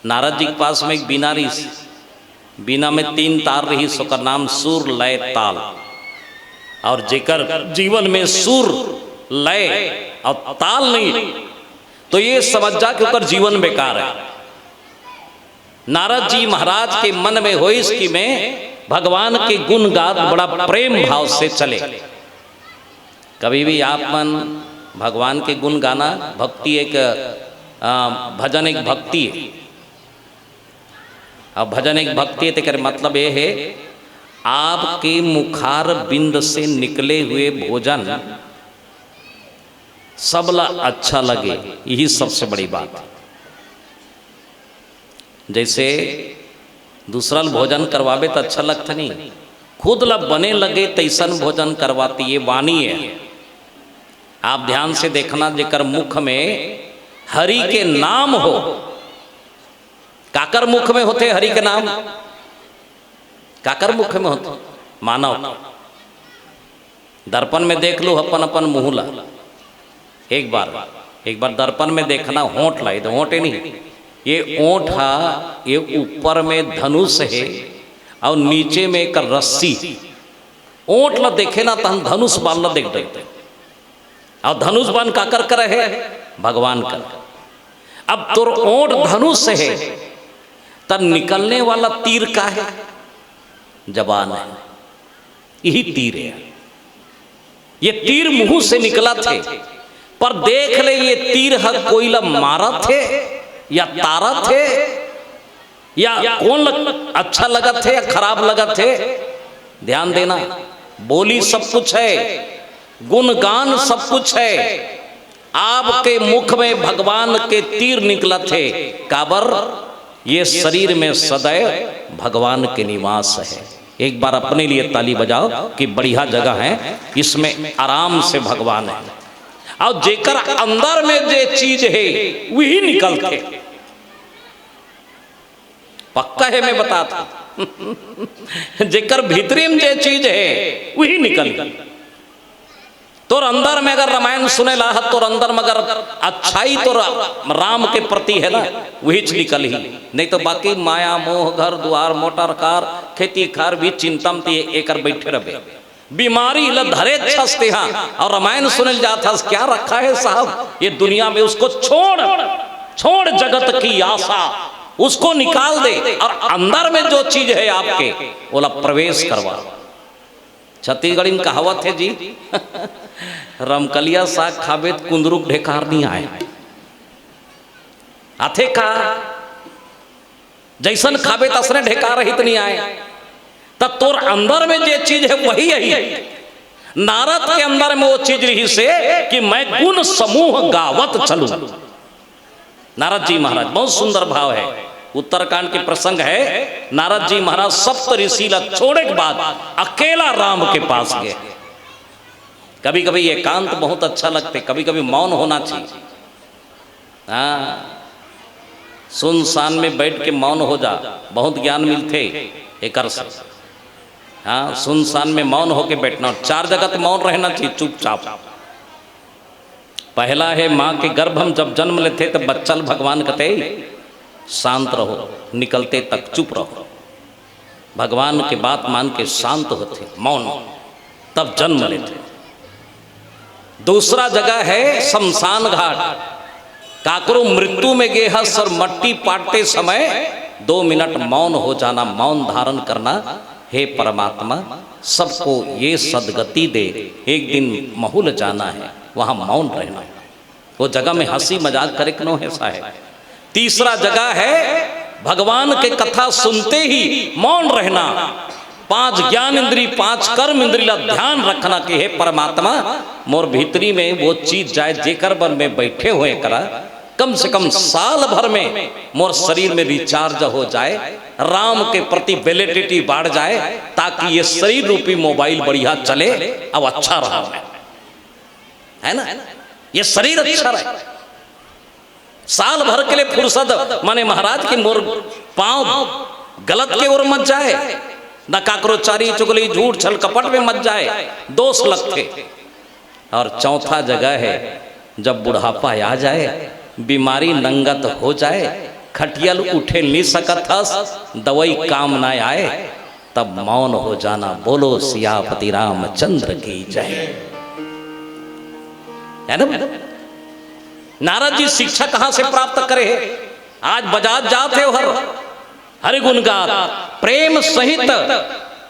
नारद जी के पास में एक बीना रहिस, बीना में तीन तार रहिस, ओकर नाम सुर, लय, ताल। और जेकर जीवन में सुर, लय और ताल नहीं, तो ये समझ जा कि ओकर जीवन बेकार है। नारद जी महाराज के मन में होइस कि मैं भगवान के गुण गात बड़ा प्रेम भाव से चले। कभी भी आप मन भगवान के गुण गाना, भक्ति एक, आ, भजन एक भक्ति है। अब भजन एक भक्ति है, तेकर मतलब ये है, आपके मुखार बिंद से निकले हुए भोजन सबला अच्छा लगे, यही सबसे बड़ी बात है। जैसे दूसरा ल भोजन करवाबे त अच्छा लगथे नहीं, खुद ला बने लगे तैसन भोजन करवाती, ये वाणी है। आप ध्यान से देखना, जेकर मुख में हरि के नाम हो, काकर मुख में होथे हरि के नाम? काकर मुख में होथे? मानव। दर्पण में देख लो अपन अपन मुंह ला। एक बार, एक बार दर्पण में देखना होंठ ला, ये तो होंठ है नहीं, ये होंठ हा, ये ऊपर में धनुष है और नीचे में एक रस्सी। होंठ ला देखे ना, तहन धनुष बाण ला देख डरते। और धनुष बाण काकर कर है? भगवान कर। अब तोर होंठ धनुष है, तब निकलने वाला तीर का है? जबान है, यही तीर है। ये तीर मुंह से निकलत हे, पर देख ले, ये तीर ह कोई ला मारत हे या तारत हे या कौन लग, अच्छा लगत हे या खराब लगत हे। ध्यान देना, बोली सब कुछ है, गुणगान सब कुछ है, आपके मुख में भगवान के तीर निकलत हे। काबर? ये शरीर में सदैव भगवान के निवास है। एक बार अपने लिए ताली बजाओ कि बढ़िया जगह है, इसमें आराम से भगवान है। और जेकर अंदर में जे चीज है, वही निकलथे। पक्का है, मैं बतात हूं। जेकर भीतरी में जे चीज है, वही निकल। तोर अंदर में अगर रामायण सुने ला ह, तोर अंदर में अगर अच्छाई तोर राम के प्रति है ना, वहीच निकलही। नहीं तो बाकी माया, मोह, घर दुआर, मोटर कार, खेती खार भी चिंता में ते एकर बैठे रहबे। बीमारी ल धरे छस तेहा और रामायण सुने ल जात हस, क्या रखा है साहब ये दुनिया में? उसको छोड़, छोड़ जगत की आशा, उसको निकाल दे और अंदर में जो चीज है आपके, ओला प्रवेश करवा। छत्तीसगढ़ी में कहावत है जी, रमकलिया साग खाबे त कुंदरू के ढेकार नहीं आए। आथे का? जैसन खाबे तसने ढेकार रहित नहीं आए। त तोर अंदर में जे चीज है, वही यही। नारद के अंदर में वो चीज रहिसे कि मैं गुण समूह गावत चलूं। नारद जी महाराज, बहुत सुंदर भाव है। उत्तरकांड के प्रसंग है, नारद जी महाराज सप्त ऋषि ला छोड़े के बाद अकेला राम के पास गए। कभी कभी एकांत बहुत अच्छा लगथे, कभी कभी मौन होना चाहिए। हाँ, सुनसान में बैठ के मौन हो जा, बहुत ज्ञान मिलथे एकर से। हाँ, सुनसान में मौन होके बैठना। और चार जगह तो मौन रहना चाहिए, चुपचाप। पहला है, माँ के गर्भ में जब जन्म लेथे तो बच्चा ल भगवान कथे, शांत रहो, निकलते तक चुप रहो। भगवान के बात मान के शांत होथे, मौन, तब जन्म लेथे। दूसरा जगह है शमशान घाट। काकरो मृत्यु में गे हस और मट्टी पाटते समय दो मिनट मौन हो जाना, मौन धारण करना। हे परमात्मा, सबको ये सद्गति दे, एक दिन महू ल जाना है, वहाँ मौन रहना है। वो जगह में हंसी मजाक करे के नो हे, साहेब। तीसरा जगह है भगवान के कथा सुनते ही मौन रहना। पांच ज्ञान इंद्री, पांच कर्म इंद्री ला ध्यान रखना कि हे परमात्मा, मोर भीतरी में वो चीज जाए जेकर बर मैं बैठे हों करा, कम से कम साल भर में मोर शरीर में रिचार्ज हो जाए, राम के प्रति वैलिडिटी बढ़ जाए, ताकि ये शरीर रूपी मोबाइल बढ़िया चले, अब अच्छा रहा मैं, है ना, ये शरीर अच्छा रहे। साल भर के लिए फुर्सत, माने महाराज कि मोर पांव गलत के ओर मत जाए, न काकरो चारी चुगली, झूठ, छल, कपट में मत जाए, दोष लगथे। और चौथा जगह है, जब बुढ़ापा आ जाए, बीमारी नंगत हो जाए, खटिया ल उठे नहीं सकत हस, दवाई काम ना आए, तब मौन हो जाना। बोलो सियापति रामचंद्र की जय। है ना? नारद जी शिक्षा कहां से प्राप्त करे हे? आज बजात जात हे हर, हरि गुण गात, प्रेम सहित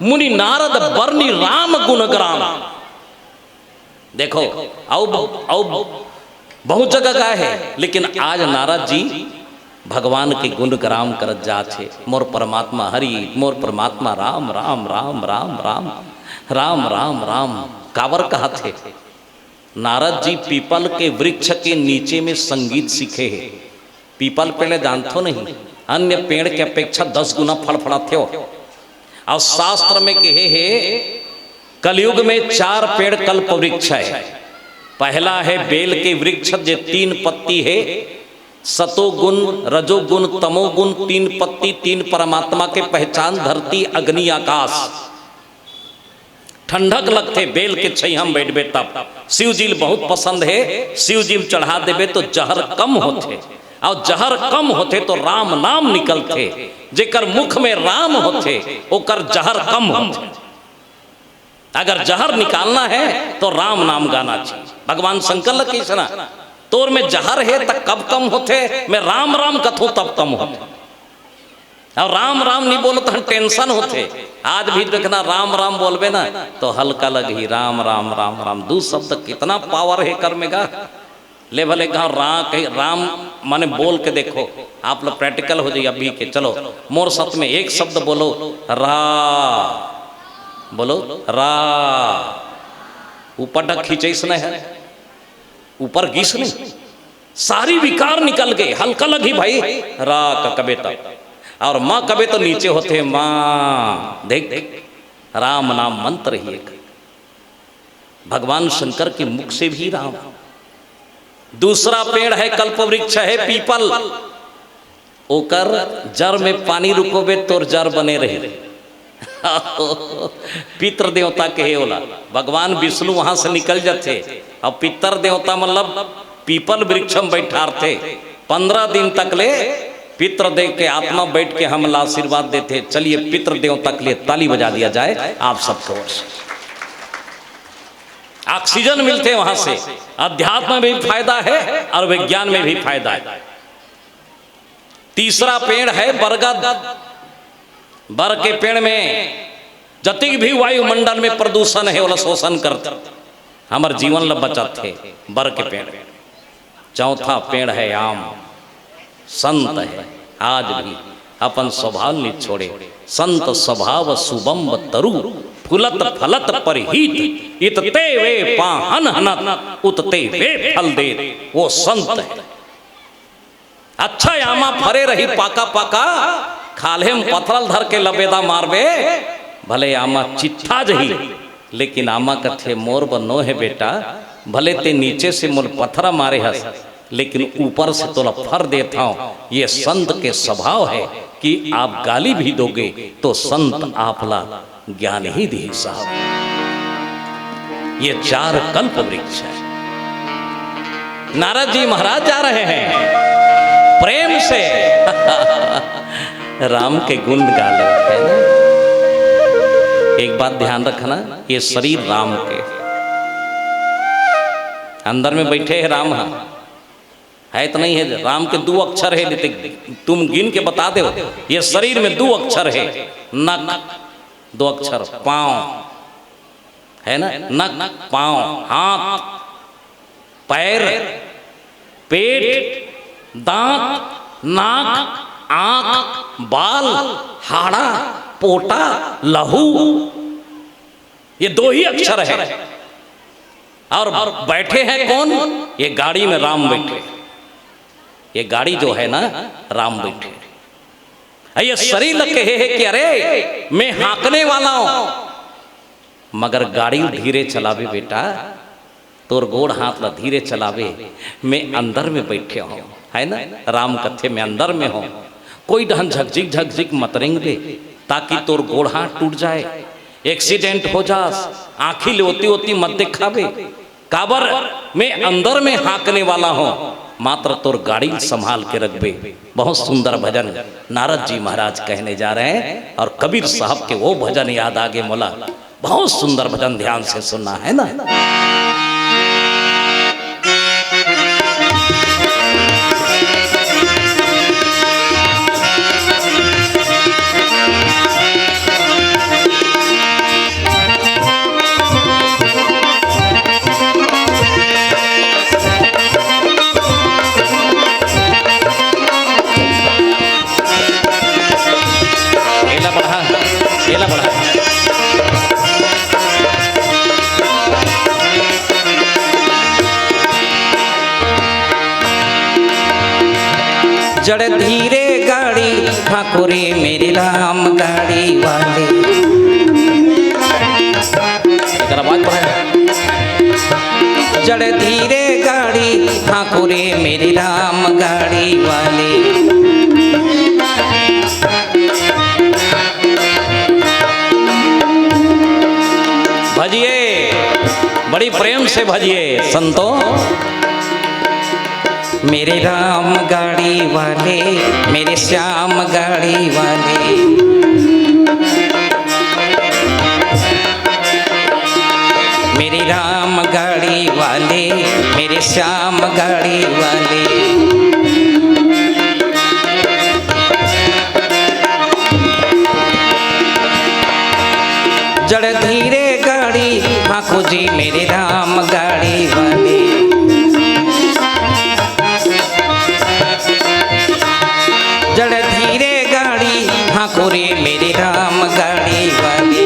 मुनि नारद बरनी राम गुण ग्राम। देखो, अउ, अउ बहुत जगह गाए हे, लेकिन आज नारद जी भगवान के गुण ग्राम करत जात हे। मोर परमात्मा हरि, मोर परमात्मा राम, राम, राम, राम, राम, राम, राम, राम। काबर कहत हे? नारद जी पीपल के वृक्ष के नीचे में संगीत सीखे हे। पीपल पेड़ जानथो नहीं, अन्य पेड़ के अपेक्षा दस गुना फड़फड़ाथे हो। और शास्त्र में कहे हे, कलयुग में चार पेड़ कल्प वृक्ष है। पहला है बेल के वृक्ष, जे तीन पत्ती है, सतोगुण, रजोगुण, तमोगुण, तीन पत्ती, तीन परमात्मा के पहचान, धरती, अग्नि, आकाश। ठंडक लगथे बेल के छैया में बैठबे तब। शिव जी ल बहुत पसंद हे, शिव जी में चढ़ा देबे तो जहर कम होथे, और जहर कम होथे तो राम नाम निकलथे। जेकर मुख में राम होथे, ओकर जहर कम होथे। अगर जहर निकालना है तो राम नाम गाना चाहिए। भगवान शंकर ल कइसना, तोर में जहर हे त कब कम होथे, मैं राम राम कथों तब कम होथे। और राम राम नहीं बोलो तो टेंशन होथे। आज भी देखना, राम राम बोलबे ना तो हल्का लगही। राम राम, राम राम, दू शब्द कितना पावर हे कर में गा। ले भले गाँव रा कही, राम माने बोल के देखो, आप लोग प्रैक्टिकल हो जाइए अभी के। चलो मोर साथ में एक शब्द बोलो, रा। बोलो, रा। ऊपर तक खींचे इसने है, ऊपर गिस नहीं, सारी विकार निकल गए। हल्का लगही भाई, रा का कबे तक, और माँ कबे तो नीचे होथे, माँ। देख, राम नाम मंत्र ही एक, भगवान शंकर के मुख से भी राम। दूसरा पेड़ है, कल्प वृक्ष है पीपल, ओकर जर में पानी रुकोबे, तोर जर बने रही। पितृ देवता कहे ओला, भगवान विष्णु वहां से निकल जाथे। अब पितर देवता मतलब पीपल वृक्ष में बैठारथे। पंद्रह दिन तक ले पितर देव के आत्मा बैठ के हमला आशीर्वाद देथे। चलिए, पितर देवता के लिए ताली बजा दिया जाए आप सबके ओर से। ऑक्सीजन मिलथे वहां से, अध्यात्म में भी फायदा है और विज्ञान में भी फायदा है। तीसरा पेड़ है बरगद। बर के पेड़ में जतिक भी वायुमंडल में प्रदूषण है, ओला शोषण करथे, हमर जीवन ला बचाथे बर के पेड़। चौथा पेड़ है आम। संत है, आज भी अपन स्वभाव नहीं छोड़े। संत स्वभाव सुबम्ब तरु, फुलत फलत परहित, इतते वे पाहन हनत, उतते वे फल देत। वो संत है। अच्छा आमा फरे रही पाका पाका, खाल्हे में पथरा ल धर के लबेदा मारबे, भले आमा चित्था जही, लेकिन आमा कथे, "मोर बर नोहे बेटा, भले ते नीचे से मोला पथरा मारे हस, लेकिन ऊपर से तोला फर देत हंव।" ये संत के स्वभाव हे कि आप गाली भी दोगे तो संत आप ला ज्ञान ही दिही साहब। ये चार कल्प वृक्ष है। नारद जी महाराज जा रहे हैं, प्रेम से राम के गुण गा लो, है ना? एक बात ध्यान रखना, ये शरीर राम के अंदर में बैठे हैं राम, हाँ, है तो नहीं है? राम के दो अक्षर है, नहीं तो तुम गिन के बता दो, ये शरीर में दो अक्षर है, नक, दो अक्षर, पांव, है ना? नक, पांव, हाथ, पैर, पेट, दांत, नाक, आंख, बाल, हाड़ा, पोटा, लहू, ये दो ही अक्षर है। और बैठे हैं कौन? ये गाड़ी में राम बैठे। ये गाड़ी जो है ना, राम बैठे। ये शरीर ल कहे है कि अरे, मैं हाँकने वाला हूं, मगर गाड़ी धीरे चलावे बेटा, तोर गोड़ हाथ ला धीरे चलावे, मैं अंदर में बैठे हूं, है ना? राम कथे, मैं अंदर में हूं, कोई डहन झकझिक झकझिक मत रेंगबे, ताकि तोर गोड़ हाथ टूट जाए, एक्सीडेंट हो जास, आंखी ले ओती ओती मत देखाबे, काबर मैं अंदर में हाँकने वाला हूं, मात्र तोर गाड़ी संभाल के रखबे। बहुत सुंदर भजन नारद जी महाराज कहने जा रहे हैं और कबीर साहब के वो भजन याद आगे मोला। बहुत सुंदर भजन, ध्यान से सुनना है ना। एला बढ़ा, एला बढ़ा। जड़ धीरे गाड़ी ठाकुरे मेरे राम गाड़ी वाले। एकरा आवाज बढ़ाए। जड़ धीरे गाड़ी ठाकुरे मेरे राम गाड़ी वाले। भजिए, बड़ी प्रेम से भजिए संतो। मेरे राम गाड़ी वाले, मेरे श्याम गाड़ी वाले। मेरे राम गाड़ी वाले, मेरे श्याम गाड़ी वाले। जड़ धीरे गाड़ी ठाकुर जी मेरे राम गाड़ी वाले। जड़ धीरे गाड़ी ठाकुरे मेरे राम गाड़ी वाले।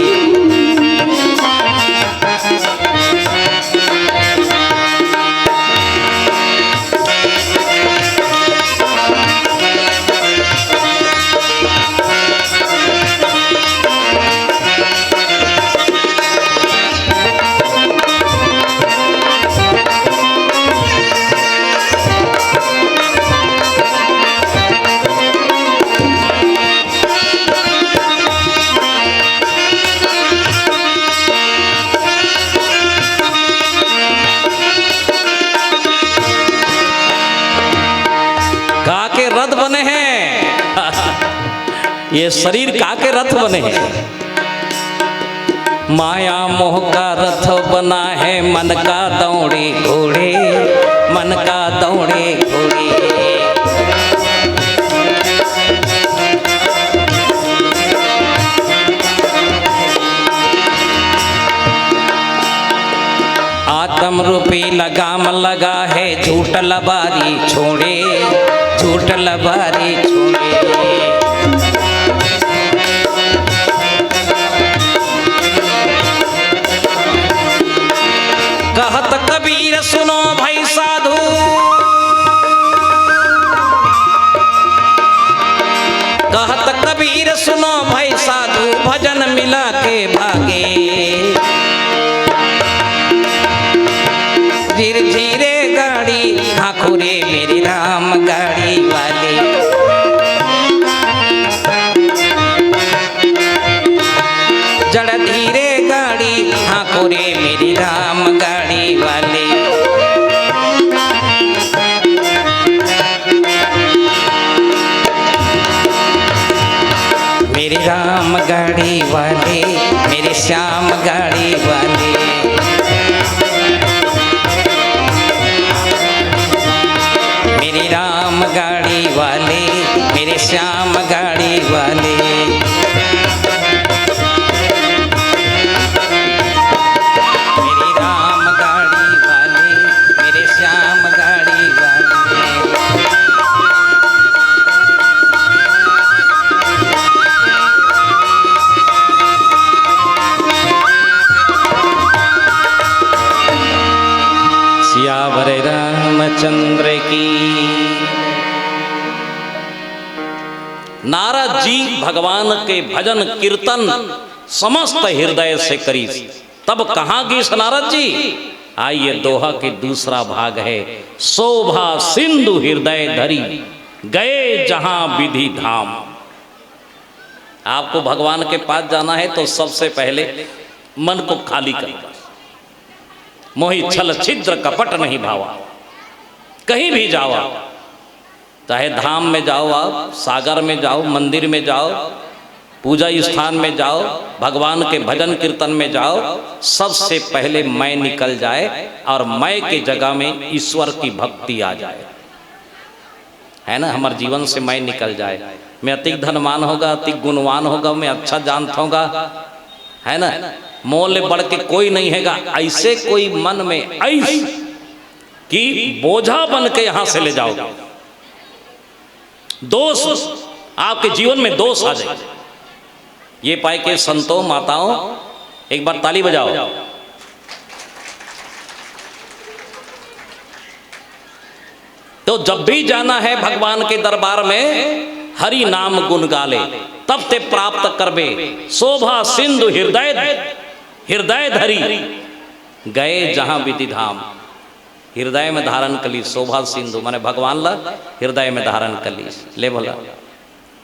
का के रथ बने हैं? ये शरीर का के रथ बने हैं? माया मोह का रथ बना है मन का दौड़े घोड़े, मन का दौड़े घोड़े। आत्म रूपी लगाम लगा है, झूठ लबारी छोड़े, झूठ लबारी छोड़े। कहत कबीर सुनो भाई साधु, कहत कबीर सुनो भाई साधु, भजन मिला के भागे। राम गाड़ी वाले, मेरे श्याम गाड़ी वाले, मेरे राम गाड़ी वाले, मेरे श्याम गाड़ी वाले, मेरे राम गाड़ी वाले, मेरे श्याम गाड़ी वाले। सियावर रामचंद्र की। नारद जी भगवान के भजन कीर्तन समस्त हृदय से करीस। तब कहाँ गीस नारद जी? आइए, दोहा के दूसरा भाग है, शोभा सिंधु हृदय धरी, गए जहाँ विधि धाम। आपको भगवान के पास जाना है तो सबसे पहले मन को खाली करो। मोहि छल छिद्र कपट नहीं भावा। कहीं भी जाओ आप, चाहे धाम में जाओ, आप सागर में जाओ, मंदिर में जाओ, पूजा स्थान में जाओ, भगवान के भजन कीर्तन में जाओ, सबसे पहले मैं निकल जाए और मैं के जगह में ईश्वर की भक्ति आ जाए, है ना? हमारे जीवन से मैं निकल जाए। मैं अतिक धनवान होगा, अतिक गुणवान होगा, मैं अच्छा जानता होगा, है ना? मोर ले बढ़ के कोई नहीं हैगा, ऐसे कोई मन में ऐस कि बोझा बन के यहाँ से ले जाओगे। दोष, आपके जीवन में दोष आ जाए। ये पाए के संतों, माताओं, एक बार ताली बजाओ। तो जब भी जाना है भगवान के दरबार में, हरि नाम गुण गा ले, तब ते प्राप्त करबे। शोभा सिंधु हृदय, हृदय धरी, गए जहाँ विधि धाम। हृदय में धारण कली शोभा सिंधु, माने भगवान ला हृदय में धारण कली। ले भला,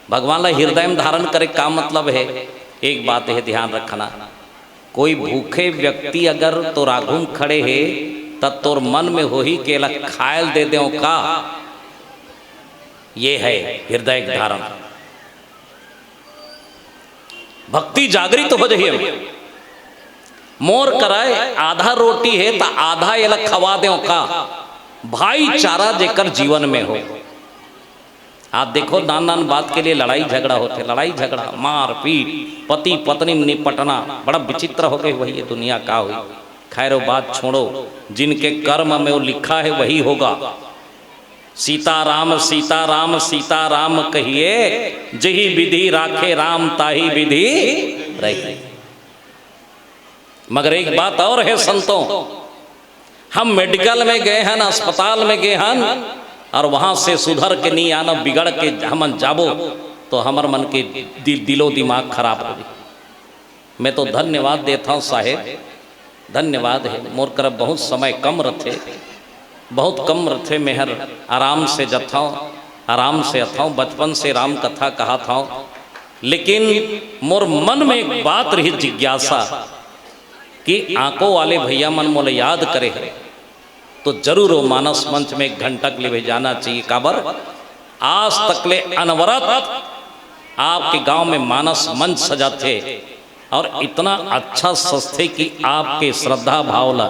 भगवान ला हृदय में धारण करे का मतलब है? एक बात है ध्यान रखना, कोई भूखे व्यक्ति अगर तोर आघू में खड़े हे, त तोर मन में होही के एला खायल दे देव का? ये है हृदय के धारण। भक्ति जागृत हो जाही। मोर करा आधा रोटी हे, त आधा एला खवा देव का? भाईचारा जेकर जीवन में हो। आप देखो, नान नान बात के लिए लड़ाई झगड़ा होथे, लड़ाई झगड़ा, मारपीट, पति पत्नी में निपटना, बड़ा विचित्र हो गई। वही ये दुनिया का हुई। खैर, वो बात छोड़ो, जिनके कर्म में वो लिखा है, वही होगा। सीताराम सीताराम सीताराम कहिए, जही विधि राखे राम ताही विधि रही। मगर एक बात और है संतों, हम मेडिकल में गए हन, अस्पताल में गए हन, और वहाँ से सुधर के नहीं आना, बिगड़ के हमन जाबो, तो हमर मन के दि-, दिलो दिमाग खराब हो जाही। मैं तो धन्यवाद देता हूँ साहेब, धन्यवाद है। मोर करा बहुत समय कम रथे, बहुत कम रथे। मैं हर आराम से जथव, आराम से अथव। बचपन से राम कथा कहत हव, लेकिन मोर मन में एक बात रही, जिज्ञासा, कि आंकों वाले भैया मन मोला याद करे हे, तो जरूर वो मानस मंच में एक घंटा के लिए भी जाना चाहिए। काबर? आज तक ले अनवरत आपके गांव में मानस मंच सजाथे और इतना अच्छा सजथे कि आपके श्रद्धा भाव ला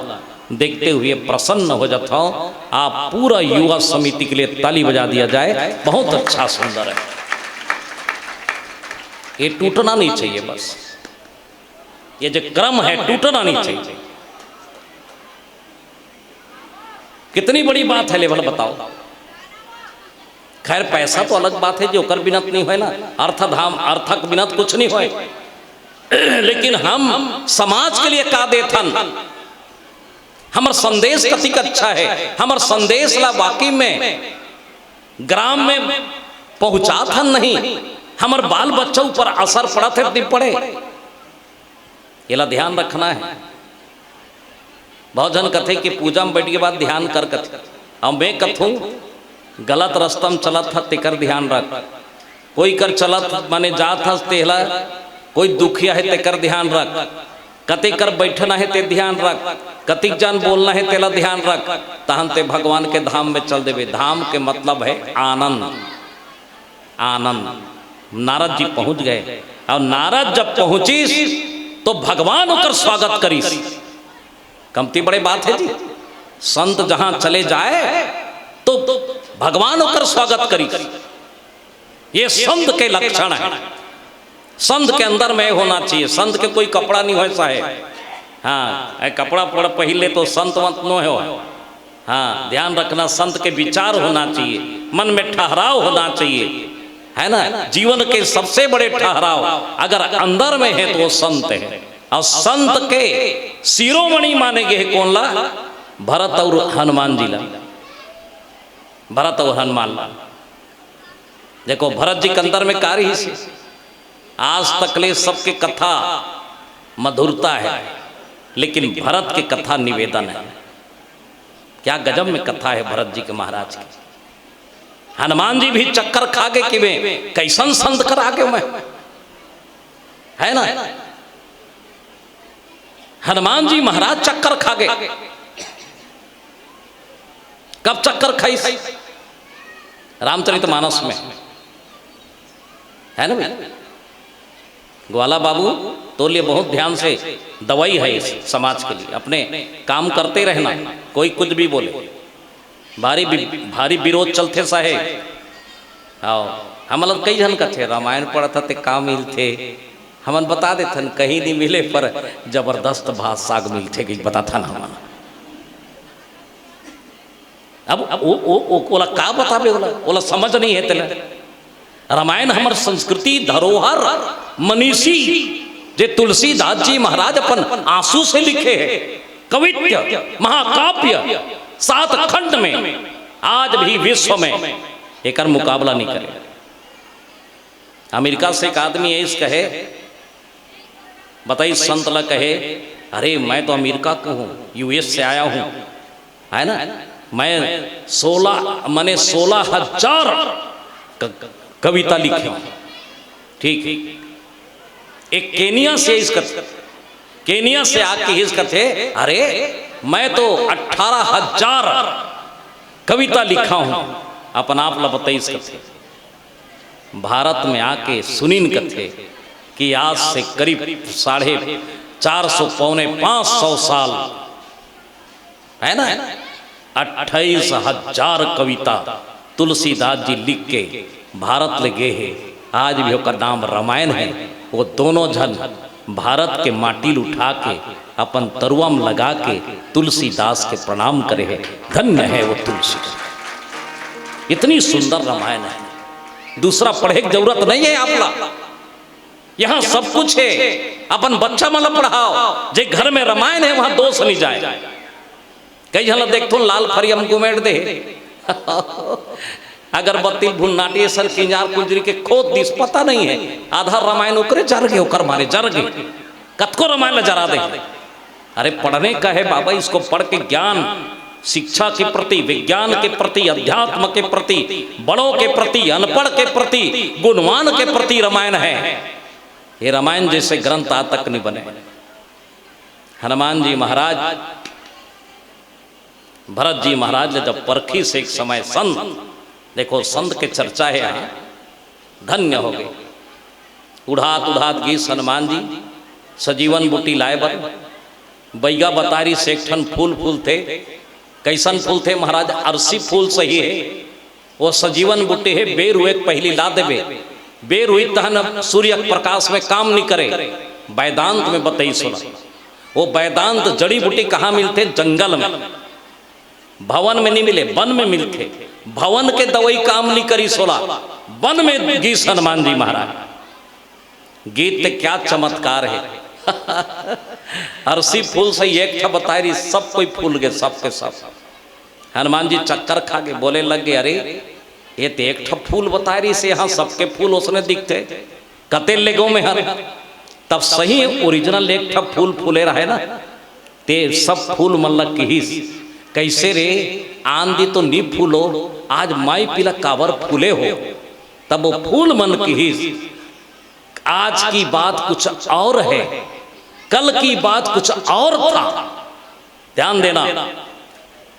देखते हुए प्रसन्न हो जाता हूं। आप पूरा युवा समिति के लिए ताली बजा दिया जाए, बहुत अच्छा, सुंदर है। ये टूटना नहीं चाहिए, बस ये जो क्रम है, टूटना नहीं चाहिए। कितनी बड़ी बात है, ले भला बताओ। खैर, पैसा तो अलग बात है, जो ओकर बिना तो नहीं होय ना, अर्थ धाम, अर्थक बिना तो कुछ नहीं होय। लेकिन हम समाज के लिए का देथन, हमर संदेश कतिक अच्छा है, हमर संदेश ला वाकई में ग्राम में पहुंचाथन नहीं, हमर बाल बच्चा ऊपर असर पड़त है, नहीं पड़े? एला ध्यान रखना है। बहुत झन कथे कि पूजा में बैठ के बाद ध्यान कर कथे। अब मैं कथूं, गलत रस्ता में चलत ह, तेकर ध्यान रख। कोई कर चलत, माने जात हस, तेला कोई दुखिया है, तेकर ध्यान रख। कते कर बैठना है, ते ध्यान रख। कतिक जान बोलना है, तेला ध्यान रख। तहन ते भगवान के धाम में चल देबे। धाम के मतलब है आनंद। आनंद। नारद जी पहुंच गए, अउ नारद जब पहुंचिस तो भगवान ओकर स्वागत करिस। कमती बड़े बात हे जी, संत जहां चले जाए तो भगवान ओकर स्वागत करिस। ये संत के लक्षण हे। संत के अंदर में होना चाहिए। संत के कोई कपड़ा नहीं होय साहेब। हाँ, ए कपड़ा पड़ पहिर ले तो संत वंत नो हो। हाँ, ध्यान रखना, संत के विचार होना चाहिए, मन में ठहराव होना चाहिए, है ना? जीवन के सबसे बड़े ठहराव अगर अंदर में हे तो वो संत हे। अउ संत के शिरोमणि माने गे हे कोन ला? भरत अउ हनुमान जी ला। भरत अउ हनुमान ला। देखो, भरत जी के अंदर में का रहिस हे? आज तक ले सबके कथा मधुरता हे, लेकिन भरत के कथा निवेदन हे। क्या गजब में कथा हे भरत जी के महाराज के। हनुमान जी भी चक्कर खा गे कि मैं कइसन संत करा गेंव मैं, है ना? हनुमान जी महाराज चक्कर खा गे। कब चक्कर खाइस? रामचरित मानस में, है ना भाई? ग्वाला बाबू, तोर लिए बहुत ध्यान से दवाई हे इस समाज के लिए। अपने काम करते रहना, कोई कुछ भी बोले। भारी वि-, भारी विरोध चलथे साहेब। हाँ, हमन ला कई झन कथे, "रामायण पढ़त हस ते का मिलथे?" हमन बता देथन, कहीं नहीं मिले, पर जबरदस्त भात साग मिलथे, कहि बताथन हमन। अब वो, वो, वो, ओला का बताबे, ओला, ओला समझ नहीं हे तेला। रामायण हमर संस्कृति, धरोहर, मनीषी, जे तुलसीदास जी महाराज अपन आंसू से लिखे हे, कवित्त, महाकाव्य, सात खंड में, आज भी विश्व में एकर मुकाबला नहीं करे। अमेरिका से एक आदमी आइस कहे, बताइस संत ला कहे, "अरे, मैं तो अमेरिका का हूँ, यूएस से आया हूँ, है ना? मैं सोलह, मैंने सोलह हजार क-, कविता लिखे हूँ।" ठीक हे। एक केनिया से आइस कथे, केनिया से आके आइस कथे, "अरे, मैं तो अठारह हजार कविता लिखा हूँ।" अपन आप ला बताइस कथे। भारत में आके सुनिन कथे कि आज से करीब साढ़े चार सौ, पौने पाँच सौ साल, है ना, अट्ठाईस हजार कविता तुलसीदास जी लिख के भारत ले गे हे। आज भी ओकर नाम रामायण हे। वो दोनों झन भारत के माटी ल उठा के अपन तरुआ म लगा के तुलसीदास के प्रणाम करे हे। धन्य हे वो तुलसी। इतनी सुंदर रामायण हे, दूसरा पढ़े के जरूरत नहीं हे आप ला। यहाँ सब कुछ हे, अपन बच्चा मन ला पढ़ाव, जे घर में रामायण हे वहाँ दोष नहीं जाए। कई झन ला देखथों लाल फरिया म गुमेट दे हे। अगरबत्ती ल भुन्नाटी असन किंजार कुंजरी के खोद दिस, पता नहीं हे, आधा रामायण ओकरे जर गे, ओकर मारे जर गे, कतको रामायण ला जरा दे हे। अरे पढ़ने का हे बाबा, इसको पढ़ के ज्ञान, शिक्षा के प्रति, विज्ञान के प्रति, अध्यात्म के प्रति, बड़ों के प्रति, अनपढ़ के प्रति, गुणवान के प्रति रामायण हे। ये रामायण जैसे ग्रंथ आज तक नहीं बने। हनुमान जी महाराज भरत जी महाराज ले जब परखिस एक समय संत, देखो संत के चर्चा हे यहाँ, धन्य हो गे। उड़ात उड़ात गिस हनुमान जी सजीवन बूटी लाए बर। बइगा बतारिस एक ठन फूल फूलथे। कइसन फूलथे महाराज? अरसी फूल सही हे। वो सजीवन बूटी हे, बेर हुए के पहिली ला देबे, बेर हुई तहन सूर्य के प्रकाश में काम नहीं करे। वेदांत में बतइस ओला। वो वेदांत जड़ी बूटी कहाँ मिलथे? जंगल में। भवन में नहीं मिले, वन में मिलथे। भवन के दवाई काम नहीं करिस ओला, वन में गिस हनुमान जी महाराज। गिस त क्या चमत्कार हे। अरसी फूल सही एक ठा बताए रहिस, सब कोई फूल गे, सब के सब। हनुमान जी चक्कर खा गे, बोले लग गे, "अरे, ये तो एक ठा फूल बताए रहिस, यहाँ सबके फूल ओसने दिखथे, कते ले गेंव मैं हर।" तब सही ओरिजिनल एक ठा फूल फूले रहे ना, ते सब फूल मन ल किहिस, "कइसे रे, आन दिन तो नी फूलो, आज माई पिला काबर फूले हो?" तब वो फूल मन किहिस, "आज की बात कुछ और है, कल की बात कुछ और था।" ध्यान देना,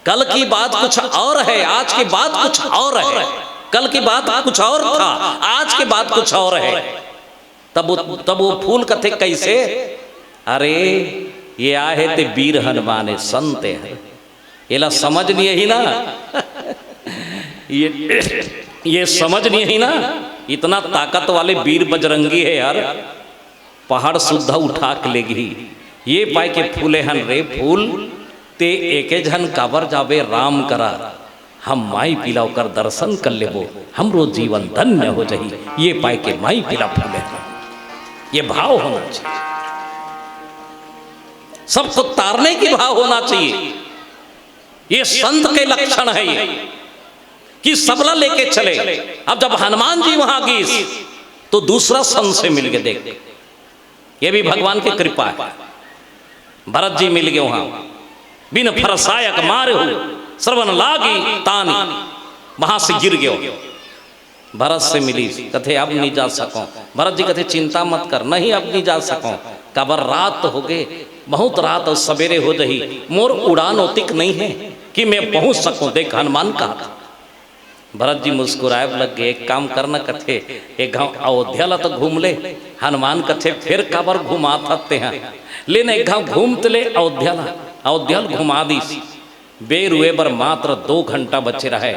कल की बात कुछ और है, आज की बात कुछ और है। कल की बात कुछ और था, आज की बात कुछ और है। तब वो, तब वो फूल कथे कइसे? अरे, ये आहे ते वीर हनुमान हे, संत हे। एला समझ नइ आही ना। ये, ये समझ नइ आही ना। इतना ताकत वाले वीर बजरंगी हे यार, पहाड़ सुद्धा उठा के लेगही। ये पाय के फूले हन रे फूल, ते एके झन काबर जाबे राम करा। हम माई पिला ओकर दर्शन कर लेबो, हमरो जीवन धन्य हो जाही। ये पाय के माई पिला फूले हन। ये भाव होना चाहिए, सबको तारने की भाव होना चाहिए। ये संत के लक्षण है ये, कि सबला लेके चले। अब जब हनुमान जी वहां गीस, तो दूसरा संत से मिल के देख, ये भी भगवान की कृपा है। भरत जी मिल गए वहां, बिन फरसायक मारे हो, श्रवण लागी तानी, वहां से गिर गयो। भरत से मिली, कथे, "अब नहीं जा सको।" भरत जी कथे, "चिंता मत कर, नहीं, अब नहीं जा सको, काबर रात हो गए, बहुत रात, और सवेरे हो जाही, मोर उड़ान ओतिक नहीं है कि मैं पहुंच सकूं।" देख, हनुमान कहा था। भरत जी मुस्कुराए लग गए। "एक काम करना," कथे, "एक घाव अयोध्या ला तो घूम ले।" हनुमान कथे, "फिर काबर घुमात हस तेहा, लेना एक घाव घूम त ले अयोध्या ला।" अयोध्या ला घुमा दीस। बेर हुए बर मात्र दो घंटा बचे रहे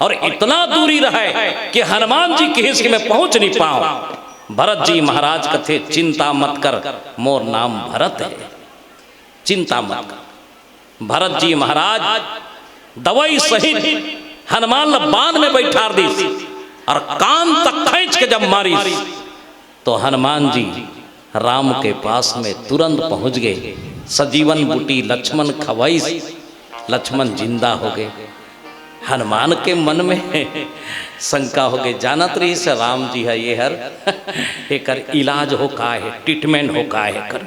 और इतना दूरी रहे कि हनुमान जी किहिस कि मैं पहुंच नहीं पाऊं। भरत जी महाराज कथे, "चिंता मत कर, मोर नाम भरत है, चिंता मत कर।" भरत जी महाराज दवई सहित हनुमान ला बान में बैठार दीस और कान तक खींच के जब मारिस, तो हनुमान जी राम के पास में तुरंत पहुंच गए। सजीवन बूटी लक्ष्मण खवाइस, लक्ष्मण जिंदा हो गए। हनुमान के मन में शंका हो गई, जानत रहिस राम जी है ये हर, एकर इलाज हो का है, ट्रीटमेंट हो का है एकर।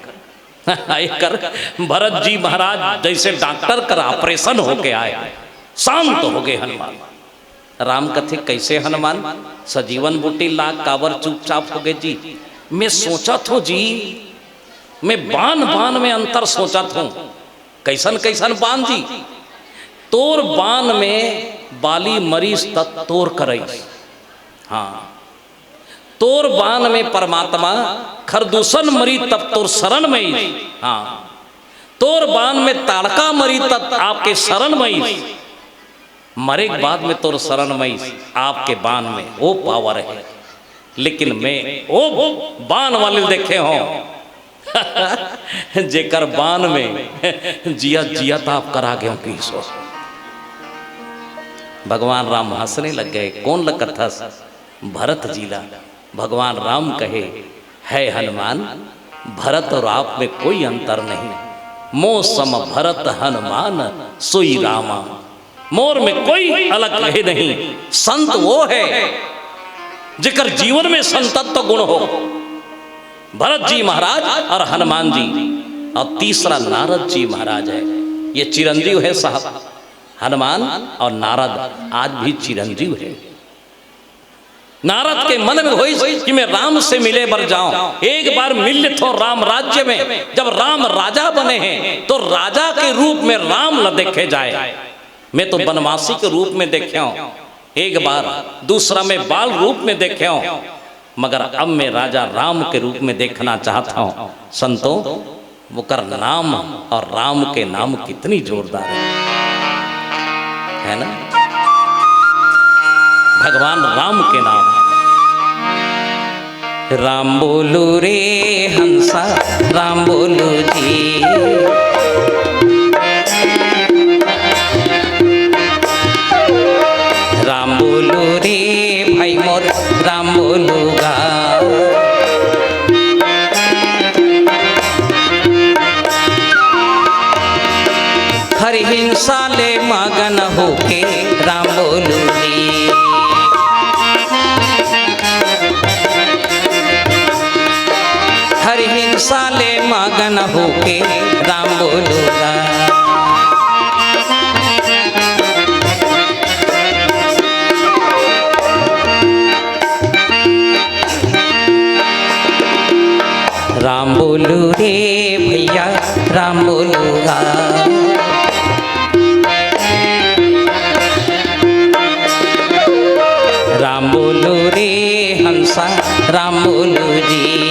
एकर भरत जी महाराज जैसे डॉक्टर कर ऑपरेशन होके आए, शांत हो गए हनुमान। राम कथे, "कैसे हनुमान, सजीवन बूटी लाग काबर चुपचाप हो गए जी?" "मैं सोचत हूँ जी, मैं बान बान में अंतर सोचत हूँ।" "कैसन कैसन बान जी?" "तोर बान में बाली मरिस त तोर करइस।" हाँ, तोर बान में परमात्मा खरदूषण मरी तब तोर शरण में आइस। हाँ, तोर बान में ताड़का मरी तब आपके शरण में आइस। मरे के बाद में तोर शरण में आइस, आपके बान में वो पावर है। लेकिन मैं वो बान वाले देखे हूँ जेकर बान में जिया जिया ताप करा गयो किसो। भगवान राम हंसने लग गए। कौन ल कथस? भरत जी ला। भगवान राम कहे, "है हनुमान, भरत और आप में कोई अंतर नहीं। मो सम भरत हनुमान सोई रामा।" मोर में कोई अलग रहे नहीं। संत वो है जेकर जीवन में संतत्व गुण हो। भरत जी महाराज और हनुमान जी, और तीसरा नारद जी महाराज है। ये चिरंजीव है साहब। हनुमान और नारद आज भी चिरंजीव है। नारद के मन में होइस कि मैं राम से मिले बर जाऊं, एक बार मिल लेथो राम राज्य में। जब राम राजा बने हैं तो राजा के रूप में राम ल देखे जाए। मैं तो बनवासी के रूप में देखे हूं एक बार, दूसरा मैं बाल रूप में देखे हूं, मगर अब मैं राजा राम के रूप में देखना चाहता हूं। संतों, ओकर नाम और राम के नाम कितनी जोरदार है, है ना? भगवान राम के नाम। राम बोलू रे हंसा, राम बोलू जी। राम बोलू रे भाई मोर, राम बोलू गा। हर हिंसा ले मगन होके राम बोलू रे। हर हिंसा ले मगन होके राम बोलू गा। राम बोलू रे भैया, राम बोलू गा। राम बोलू रे हंसा, राम बोलू जी।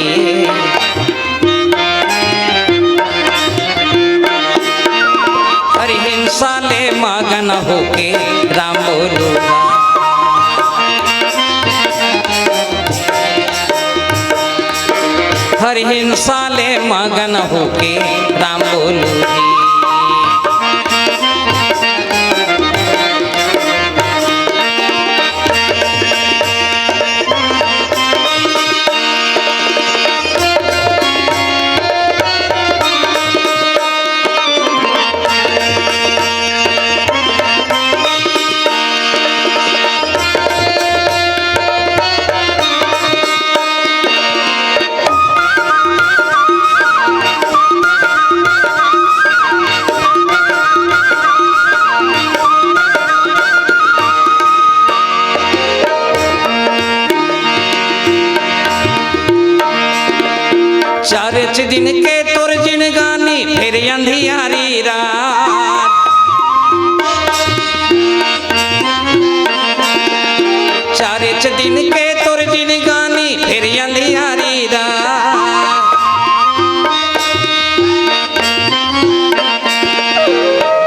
साले मगन होके राम बोलू जी। चारेच दिन के तोर जिनगानी, फिर अंधियारी रात। चारेच दिन के तोर जिनगानी, फिर अंधियारी रात।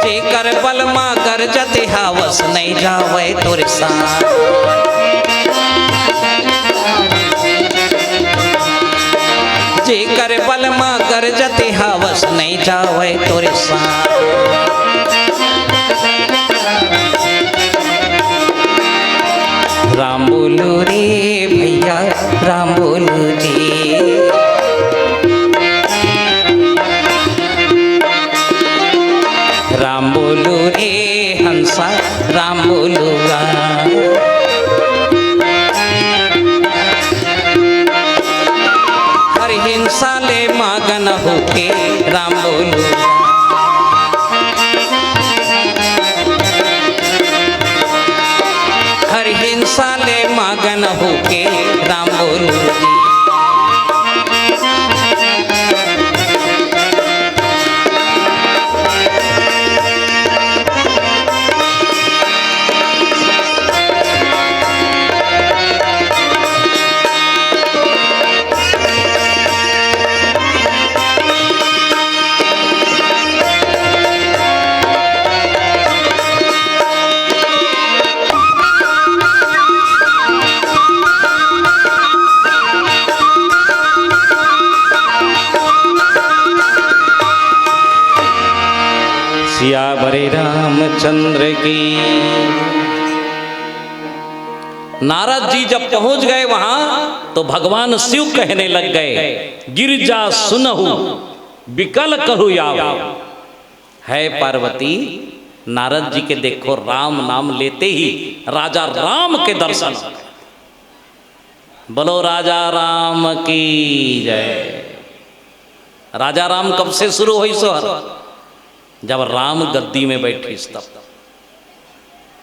जेकर बलमा गरजत हावस, नहीं जावै तोर साथ। जेकर बलमा गरजत हावस, नहीं जावै तोर साथ। राम बोलू रे भैया, राम बोलू जी। राम बोलू रे हंसा, राम बोलू गा। हर हिंसा ले मगन होके राम बोलू। हर हिंसा ले मगन होके राम बोलू जी। सियावर रामचंद्र की। नारद जी जब पहुंच गए वहां, तो भगवान शिव कहने लग गए, "गिरिजा सुनहु बिकल कहु आव।" है पार्वती, नारद जी के देखो राम नाम लेते ही राजा राम के दर्शन हो गए। बोलो राजा राम की जय। राजा राम कब से शुरू होइस हर? जब राम गद्दी में बैठिस तब।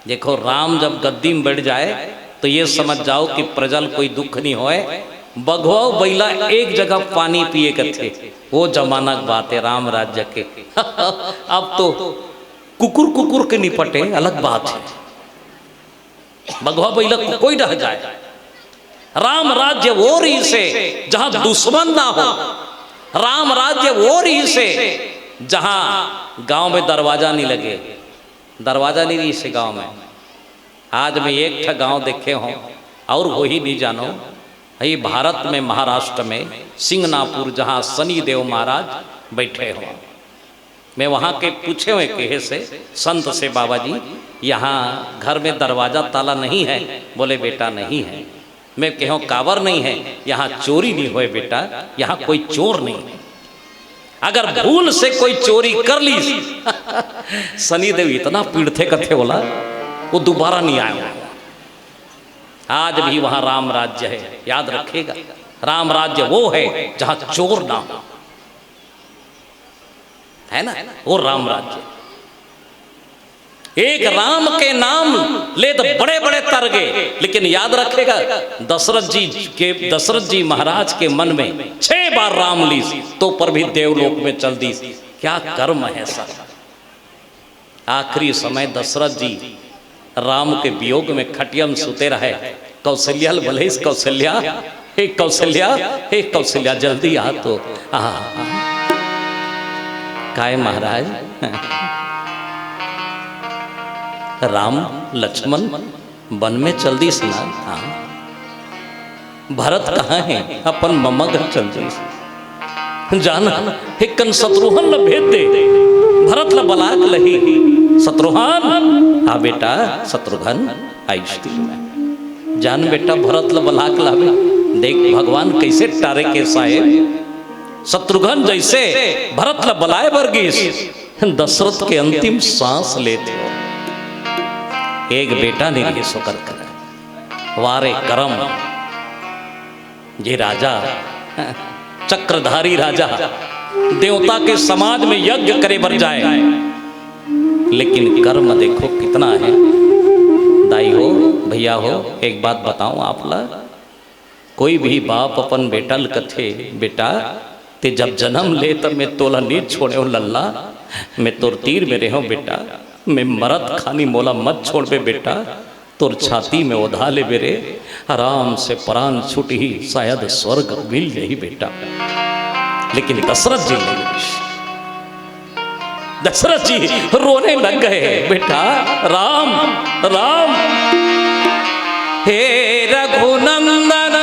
देखो, राम जब गद्दी में बैठ जाए तो ये समझ जाओ कि प्रजा ल कोई दुख नहीं होए। बघवा बइला एक जगह पानी पिए कथे, वो जमाना के बात है राम राज्य के। अब तो कुकुर कुकुर के निपटे, अलग बात है। बघवा बइला को कोई डह जाए। राम राज्य वो रहिसे जहां दुश्मन ना हो, राम राज्य वो रहिसे जहां गांव में दरवाजा नहीं लगे, दरवाजा नहीं रहिसे गांव में। आज मैं एक ठा गांव देखे हों और वही नहीं जानो, ये भारत में महाराष्ट्र में सिंगनापुर, जहां शनि देव महाराज बैठे हों। मैं वहाँ के पूछे हुए कहे से, संत से, "बाबा जी, यहाँ घर में दरवाजा ताला नहीं है?" बोले, "बेटा, नहीं है।" मैं कहो, "काबर नहीं है?" "यहाँ चोरी नहीं होए बेटा, यहाँ कोई चोर नहीं है। अगर भूल से कोई चोरी कर ली, शनिदेव इतना पीड़ते कथे बोला, वो दोबारा नहीं आए।" आज भी वहाँ राम राज्य है, याद रखिएगा। राम राज्य वो है जहाँ चोर ना हो। है ना, वो राम राज्य। एक राम के नाम ले तो बड़े बड़े तर गए, लेकिन याद रखेगा, दशरथ जी के, दशरथ जी महाराज के मन में छह बार राम लीस, तो पर भी देवलोक में चल दीस। क्या कर्म है सर। आखिरी समय दशरथ जी राम के वियोग में खटिया में सुते रहे। कौशल्या ल बोले, "कौशल्या, हे कौशल्या, हे कौशल्या, जल्दी आ तो, आ।" काय महाराज, राम लक्ष्मण वन में चल दीस ना? हाँ। भरत कहाँ है? अपन ममा घर चल दीस। जान, हिक्कन शत्रुघ्न ल भेज दे, भरत ल बलाक लही। शत्रुघ्न, आ बेटा, शत्रुघ्न, आइस तीर में। जान बेटा, भरत ल बलाक लाबे। देख भगवान कइसे टारे के साहेब। शत्रुघ्न जइसे भरत ल बलाए बर गिस, दशरथ के अंतिम सांस लेत हो। एक बेटा नइ रिहिस ओकर करा। वारे करम, जे राजा, चक्रधारी राजा, देवता के समाज में यज्ञ करे बर जाए, लेकिन कर्म देखो कितना है। दाई हो, भैया हो, एक बात बताऊं आप ला, कोई भी बाप अपन बेटा ल कथे, "बेटा, ते जब जन्म ले, तब मैं तोला नी छोड़ेंव लल्ला, मैं तोर तीर में रहेंव बेटा, मैं मरत खानी मोला मत छोड़बे बेटा, तोर छाती में ओढ़ा लेबे रे, आराम से परान छूटही, शायद स्वर्ग मिल जाही बेटा।" लेकिन दशरथ जी नहीं। दशरथ जी रोने लग गए, "बेटा राम, राम, हे रघुनंदन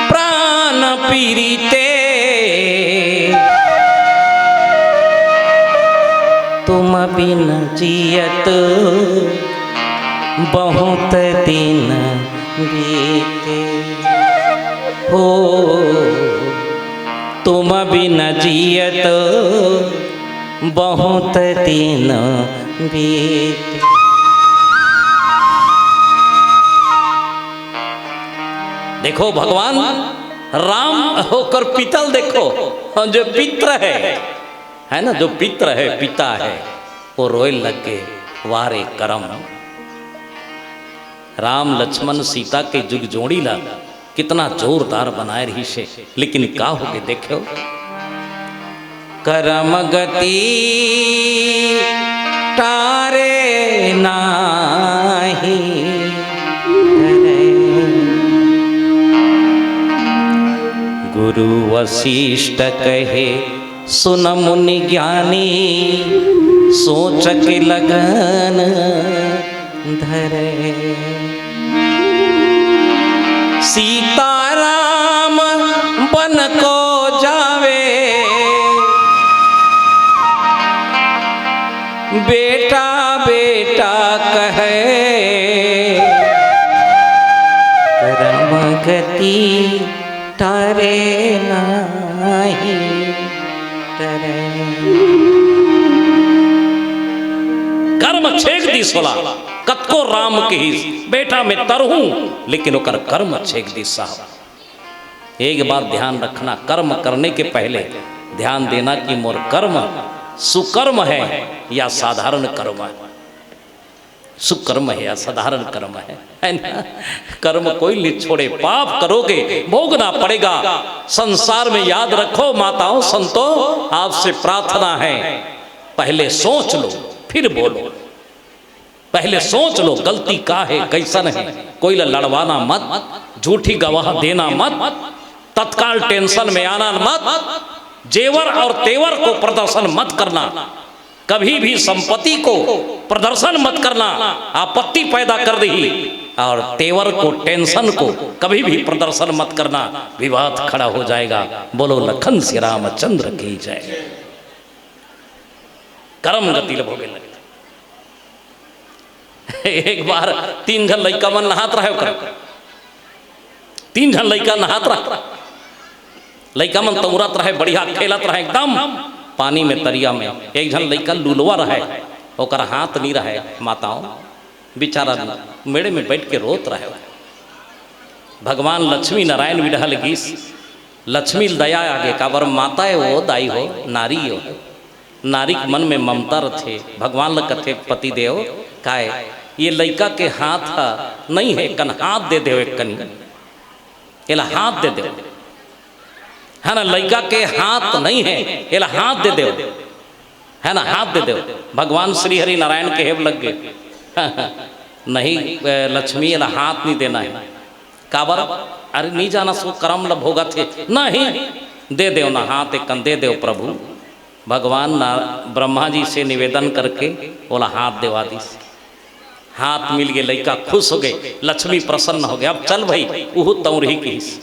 प्राण पीड़िते, तुम बिन जियत बहुत दिन बीते हो, तुम बिन जियत बहुत दिन बीते।" देखो भगवान राम होकर पिता ल देखो, जो पित्र है, है ना, जो पित्र है, पिता है, वो रोए लग गए, "वारे करम।" राम लक्ष्मण सीता के जुग जोड़ी ला कितना जोरदार बनाए रहिसे, लेकिन का होगे देखो, करम गति टारे नाही धरे। गुरु वशिष्ठ कहे सुन मुनि ज्ञानी, सोच के लगन धरे। सीताराम बन को जावे, बेटा बेटा कहे। करम गति टरे नाही टरे। कर्म छेक दिस ओला, कतको राम किहिस, "बेटा मैं तरहूं," लेकिन ओकर कर्म छेक दिस साहब। एक बात ध्यान रखना, कर्म करने के पहले ध्यान देना कि मोर कर्म सुकर्म है या साधारण कर्म है। सुकर्म है या साधारण कर्म है, है ना? कर्म कोई नहीं छोड़े, पाप करोगे, भोगना पड़ेगा। संसार में याद रखो माताओं, संतों, आपसे प्रार्थना है, पहले सोच लो, फिर बोलो। पहले सोच लो, गलती का है, कैसन है। कोई ला लड़वाना मत, झूठी गवाह देना मत, तत्काल टेंशन में आना मत, जेवर और तेवर को प्रदर्शन मत करना। कभी भी संपत्ति को प्रदर्शन मत करना, आपत्ति पैदा कर देही। और तेवर को, टेंशन को कभी भी प्रदर्शन मत करना, विवाद खड़ा हो जाएगा। बोलो लखन श्री रामचंद्र की जय। करम गति ल भोगे लगथे। एक बार तीन झन लइका मन नहात रहे ओकर, तीन झन लइका नहात रहे, लइका मन तौरत रहे, बढ़िया खेलत रहे एकदम पानी में, तरिया में। एक झन लइका लुलवा रहे, ओकर हाथ नी रहे, माताओं, बेचारा मेड़े में बैठ के रोत रहे। भगवान लक्ष्मी नारायण बिड़हा ले गिस, लक्ष्मी ल दया आगे, काबर माता ए वो, दाई हो, नारी हो। नारी के मन में ममता रथे। भगवान ल कथे पति देव, "काय, ये लइका के हाथ ह नइ हे, कन हाथ दे देव एक कनी, एला हाथ दे देव, है ना, लइका के हाथ नइ हे, एला हाथ दे देव, है ना, हाथ दे देव।" भगवान श्री हरि नारायण कहे लग गे, "नहीं, लक्ष्मी, एला हाथ नहीं देना है।" काबर? अरे, नहीं जाना सो करम ल भोगत हे। नहीं, दे देव ना हाथ, एक कन दे देव प्रभु। भगवान ना, ब्रह्मा जी से निवेदन करके ओला हाथ देवा दिस। हाथ मिल गे, लइका खुश हो गे, लक्ष्मी प्रसन्न हो गे। "अब चल भाई, उहू तौरही," किहिस।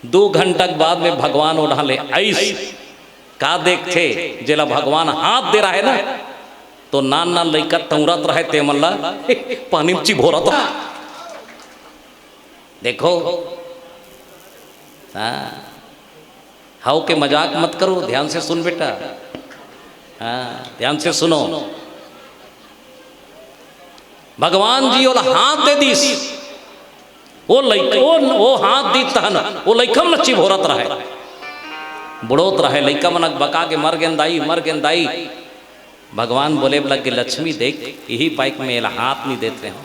दू घंटा के बाद में भगवान ओढ़ा ले आइस। का देखथे, जेला भगवान हाथ दे रहे ना, तो नान नान लइका तौरत रहे, ते मन ला पानी में चिभोरत रहे। देखो, हाँ, हाउ के मजाक मत करो, ध्यान से सुन बेटा, हाँ, ध्यान से सुनो। भगवान जी ओला हाथ दे दिस, वो लइक-, वो, वो हाथ दी तहन वो लइका मन चिभोरत रहे, बुड़ोत रहे, लइका मन बका के, "मर गेन दाई, मर गेन दाई।" भगवान बोले लग गे, "लक्ष्मी देख, यही पाइक में एला हाथ नहीं देते हो,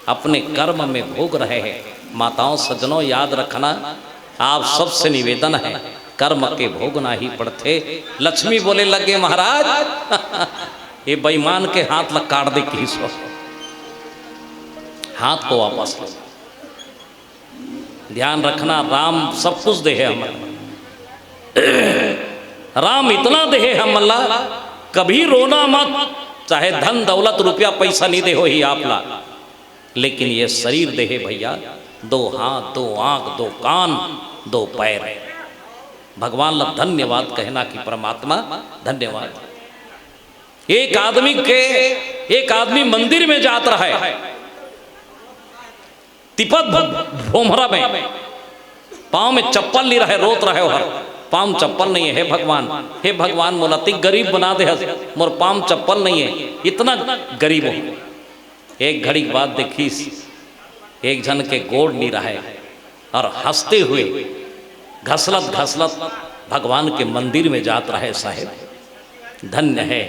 अपने कर्म में भोग रहे हैं।" माताओं सज्जनों, याद रखना, आप सबसे निवेदन है, कर्म के भोगना ही पड़थे। लक्ष्मी बोले लग गे, "महाराज, ये बेईमान के हाथ ला काट दे," किहिस वो। हाथ को वापस ले। ध्यान रखना, राम सब कुछ दे है हमन ला। राम इतना दे है हमन ला, कभी रोना मत, चाहे धन दौलत रुपया पैसा नहीं दे होही आप ला, लेकिन ये शरीर दे है भैया, दो हाथ, दो आंख, दो कान, दो पैर। भगवान ला धन्यवाद कहना कि परमात्मा धन्यवाद। एक आदमी के, एक आदमी मंदिर में जात रहे, तिपत भो-, भोमरा में, पाँव में चप्पल नहीं रहे, रोत रहे ओहर, "पाँव चप्पल नहीं है, हे भगवान, हे भगवान, मोला अतिक गरीब बना दे हस, मोर पाँव चप्पल नहीं है, इतना गरीब हो।" एक घड़ी के बाद देखिस, एक झन के गोड़ नहीं रहे और हंसते हुए घसलत घसलत भगवान के मंदिर में जात रहे, साहेब। धन्य है।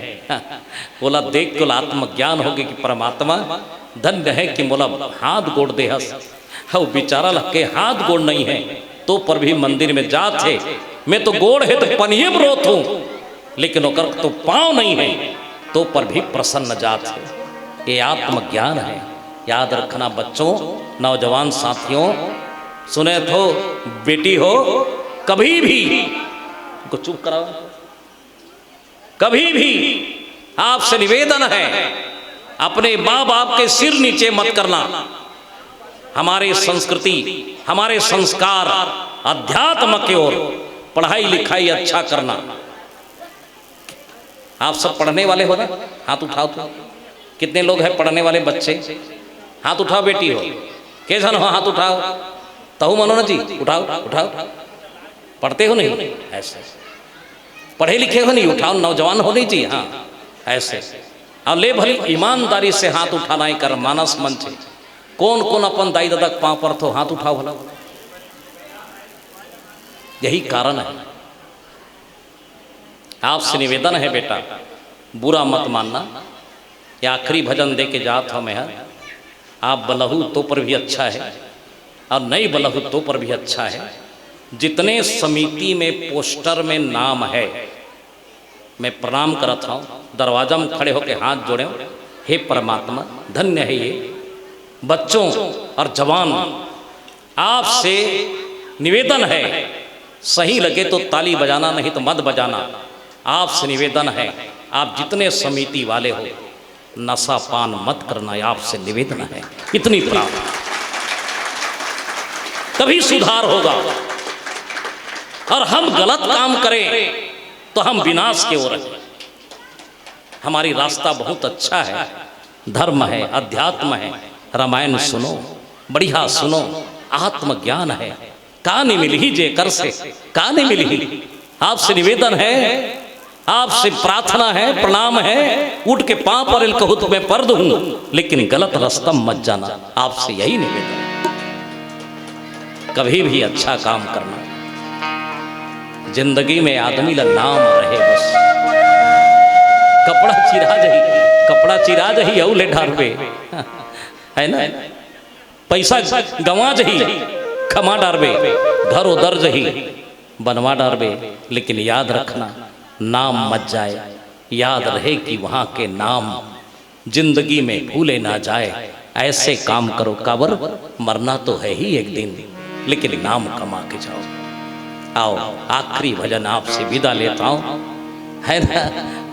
ओला देख के ओला आत्मज्ञान होगे कि परमात्मा धन्य है कि मोला हाथ गोड़ दे हस। हव बेचारा ला के हाथ गोड़ नहीं है, तो पर भी मंदिर में जात हे। मैं तो गोड़ है तो पनिये में रोत हूँ, लेकिन ओकर तो पाँव नहीं है, तो पर भी प्रसन्न जात हे। ये आत्मज्ञान है। याद रखना बच्चों, नौजवान साथियों, सुने तो बेटी हो, कभी भी, को चुप कराओ, कभी भी आपसे निवेदन है, अपने माँ बाप के सिर नीचे मत करना। हमारी संस्कृति, हमारे संस्कार, अध्यात्म की ओर, पढ़ाई लिखाई अच्छा करना। आप सब पढ़ने वाले हो ना, हाथ उठाओ तो। कितने लोग हैं पढ़ने वाले बच्चे? हाथ उठाओ बेटी हो, के झन हो, हाथ उठाओ। तहु मनो ना जी, उठाओ, उठाओ। पढ़ते हो नहीं? ऐसे पढ़े लिखे हो नहीं, उठाओ। नौजवान हो नहीं जी, हाँ, ऐसे। और ले भली ईमानदारी से हाथ उठाना ही कर मानस मंच। कौन कौन अपन दाई ददा के पाँव परथो, हाथ उठाओ भला। यही कारण है। आपसे निवेदन है बेटा, बुरा मत मानना। ये आखिरी भजन दे के जात हूँ मैं। आप बलहू तो पर भी अच्छा है और नहीं बलहू तो पर भी अच्छा है। जितने समिति में पोस्टर में नाम है, मैं प्रणाम करत हूँ, दरवाजा में खड़े होके हाथ जोड़े हूँ। हे परमात्मा, धन्य है ये बच्चों और जवान। आपसे निवेदन है, सही लगे तो ताली बजाना, नहीं तो मत बजाना। आपसे निवेदन है, आप जितने समिति वाले हो, नशा पान मत करना, ये आपसे निवेदन है। इतनी प्रार्थना, तभी सुधार होगा। और हम गलत काम करें तो हम विनाश की ओर हैं। हमारी रास्ता बहुत अच्छा है, धर्म है, अध्यात्म है, रामायण सुनो, बढ़िया सुनो, आत्मज्ञान है। का नहीं मिलही जे कर से, का नहीं मिलही? आपसे निवेदन है, आपसे प्रार्थना है, प्रणाम है, उठ के पाँव पर इल कहूत मैं पर दूँ, लेकिन गलत रास्ता मत जाना। आपसे यही निवेदन है, कभी भी अच्छा काम करना। जिंदगी में आदमी ला नाम रहे बस। कपड़ा चिरा जही, कपड़ा चिरा जही, अउ ले डारबे, है ना? पैसा गंवा जही, कमा डारबे, घर उदर जही, बनवा डारबे, लेकिन याद रखना, नाम मत जाए। याद रहे कि वहाँ के नाम जिंदगी में भूले ना जाए। ऐसे काम करो, काबर मरना तो है ही एक दिन, लेकिन नाम कमा के जाओ। आओ, आखिरी भजन आपसे विदा लेता हूँ, है ना?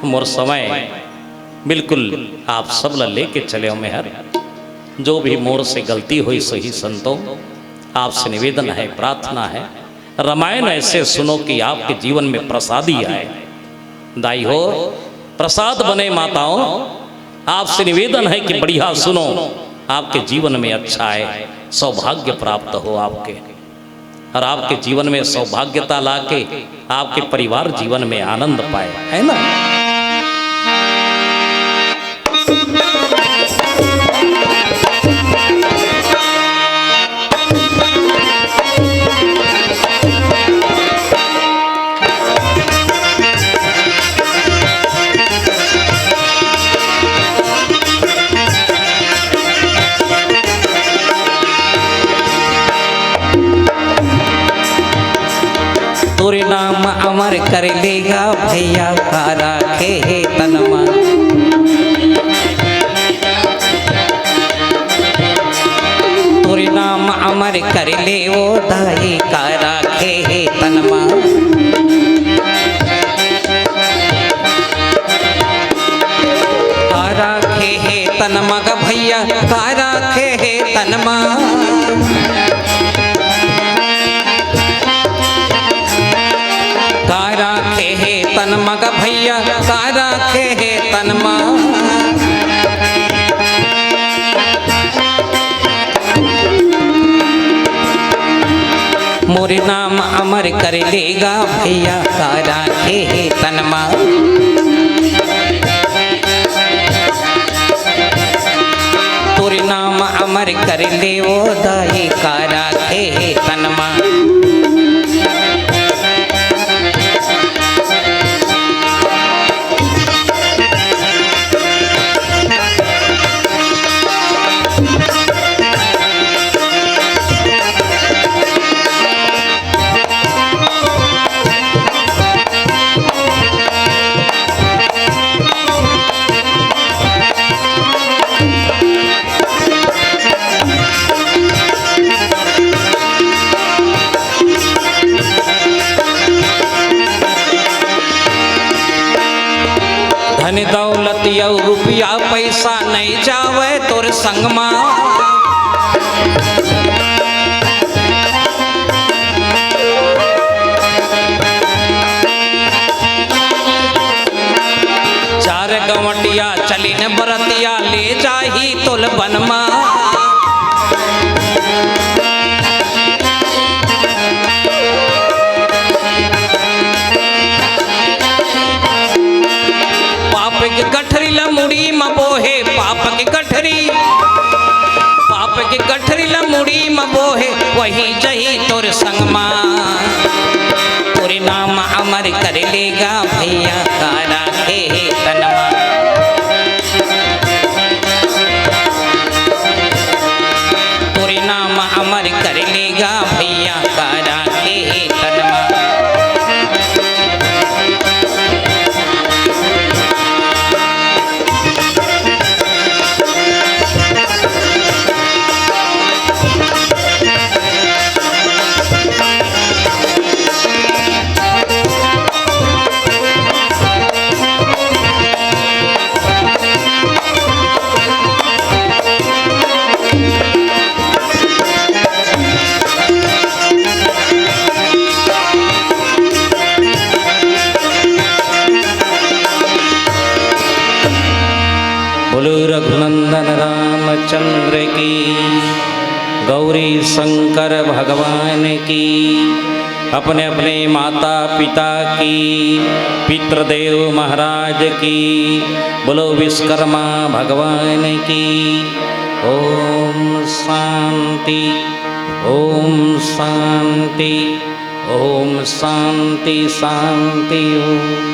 मोर समय बिल्कुल आप सब ला लेके चले हो मेहर। जो भी मोर से गलती हुई सही संतो, आपसे निवेदन है, प्रार्थना है, रामायण ऐसे सुनो कि आपके जीवन में प्रसादी आए। दाई हो, प्रसाद बने माताओं, आपसे निवेदन है कि बढ़िया सुनो, आपके जीवन में अच्छा आए, सौभाग्य प्राप्त हो आपके, और आपके जीवन में सौभाग्यता लाके आपके परिवार जीवन में आनंद पाए, है ना? तोरे नाम अमर कर लेगा भैया, का राखे हे तन मा। तोरे नाम अमर कर ले ओ दाई, का राखे हे तन मा। का राखे हे तन मा ग भैया, का राखे हे तन मा। का राखे हे तन मा ग भैया, का राखे हे तन मा। मोरे नाम अमर कर लेगा भैया, का राखे हे तन मा। तोरे नाम अमर कर ले ओ दाई, का राखे हे तन मा। धन दौलत अउ रुपया पैसा नइ जावय तोर संग मा। चार गंवटिया चलिन बरतिया ले जाही तोल बन मा। पाप के गठरी ला मुड़ी म बोहे, पाप के गठरी, पाप के गठरी ला मुड़ी म बोहे, वही जही तोर संग मा। तोरे नाम अमर कर लेगा भैया, का राखे हे तन मा। तोरे नाम अमर कर लेगा भैया, का राखे हे तन मा। बोलो रघुनंदन रामचंद्र की, गौरी शंकर भगवान की, अपने अपने माता पिता की, पितृदेव महाराज की, बोलो विश्वकर्मा भगवान की। ओम शांति, ओम शांति, ओम शांति, शांति, ओम।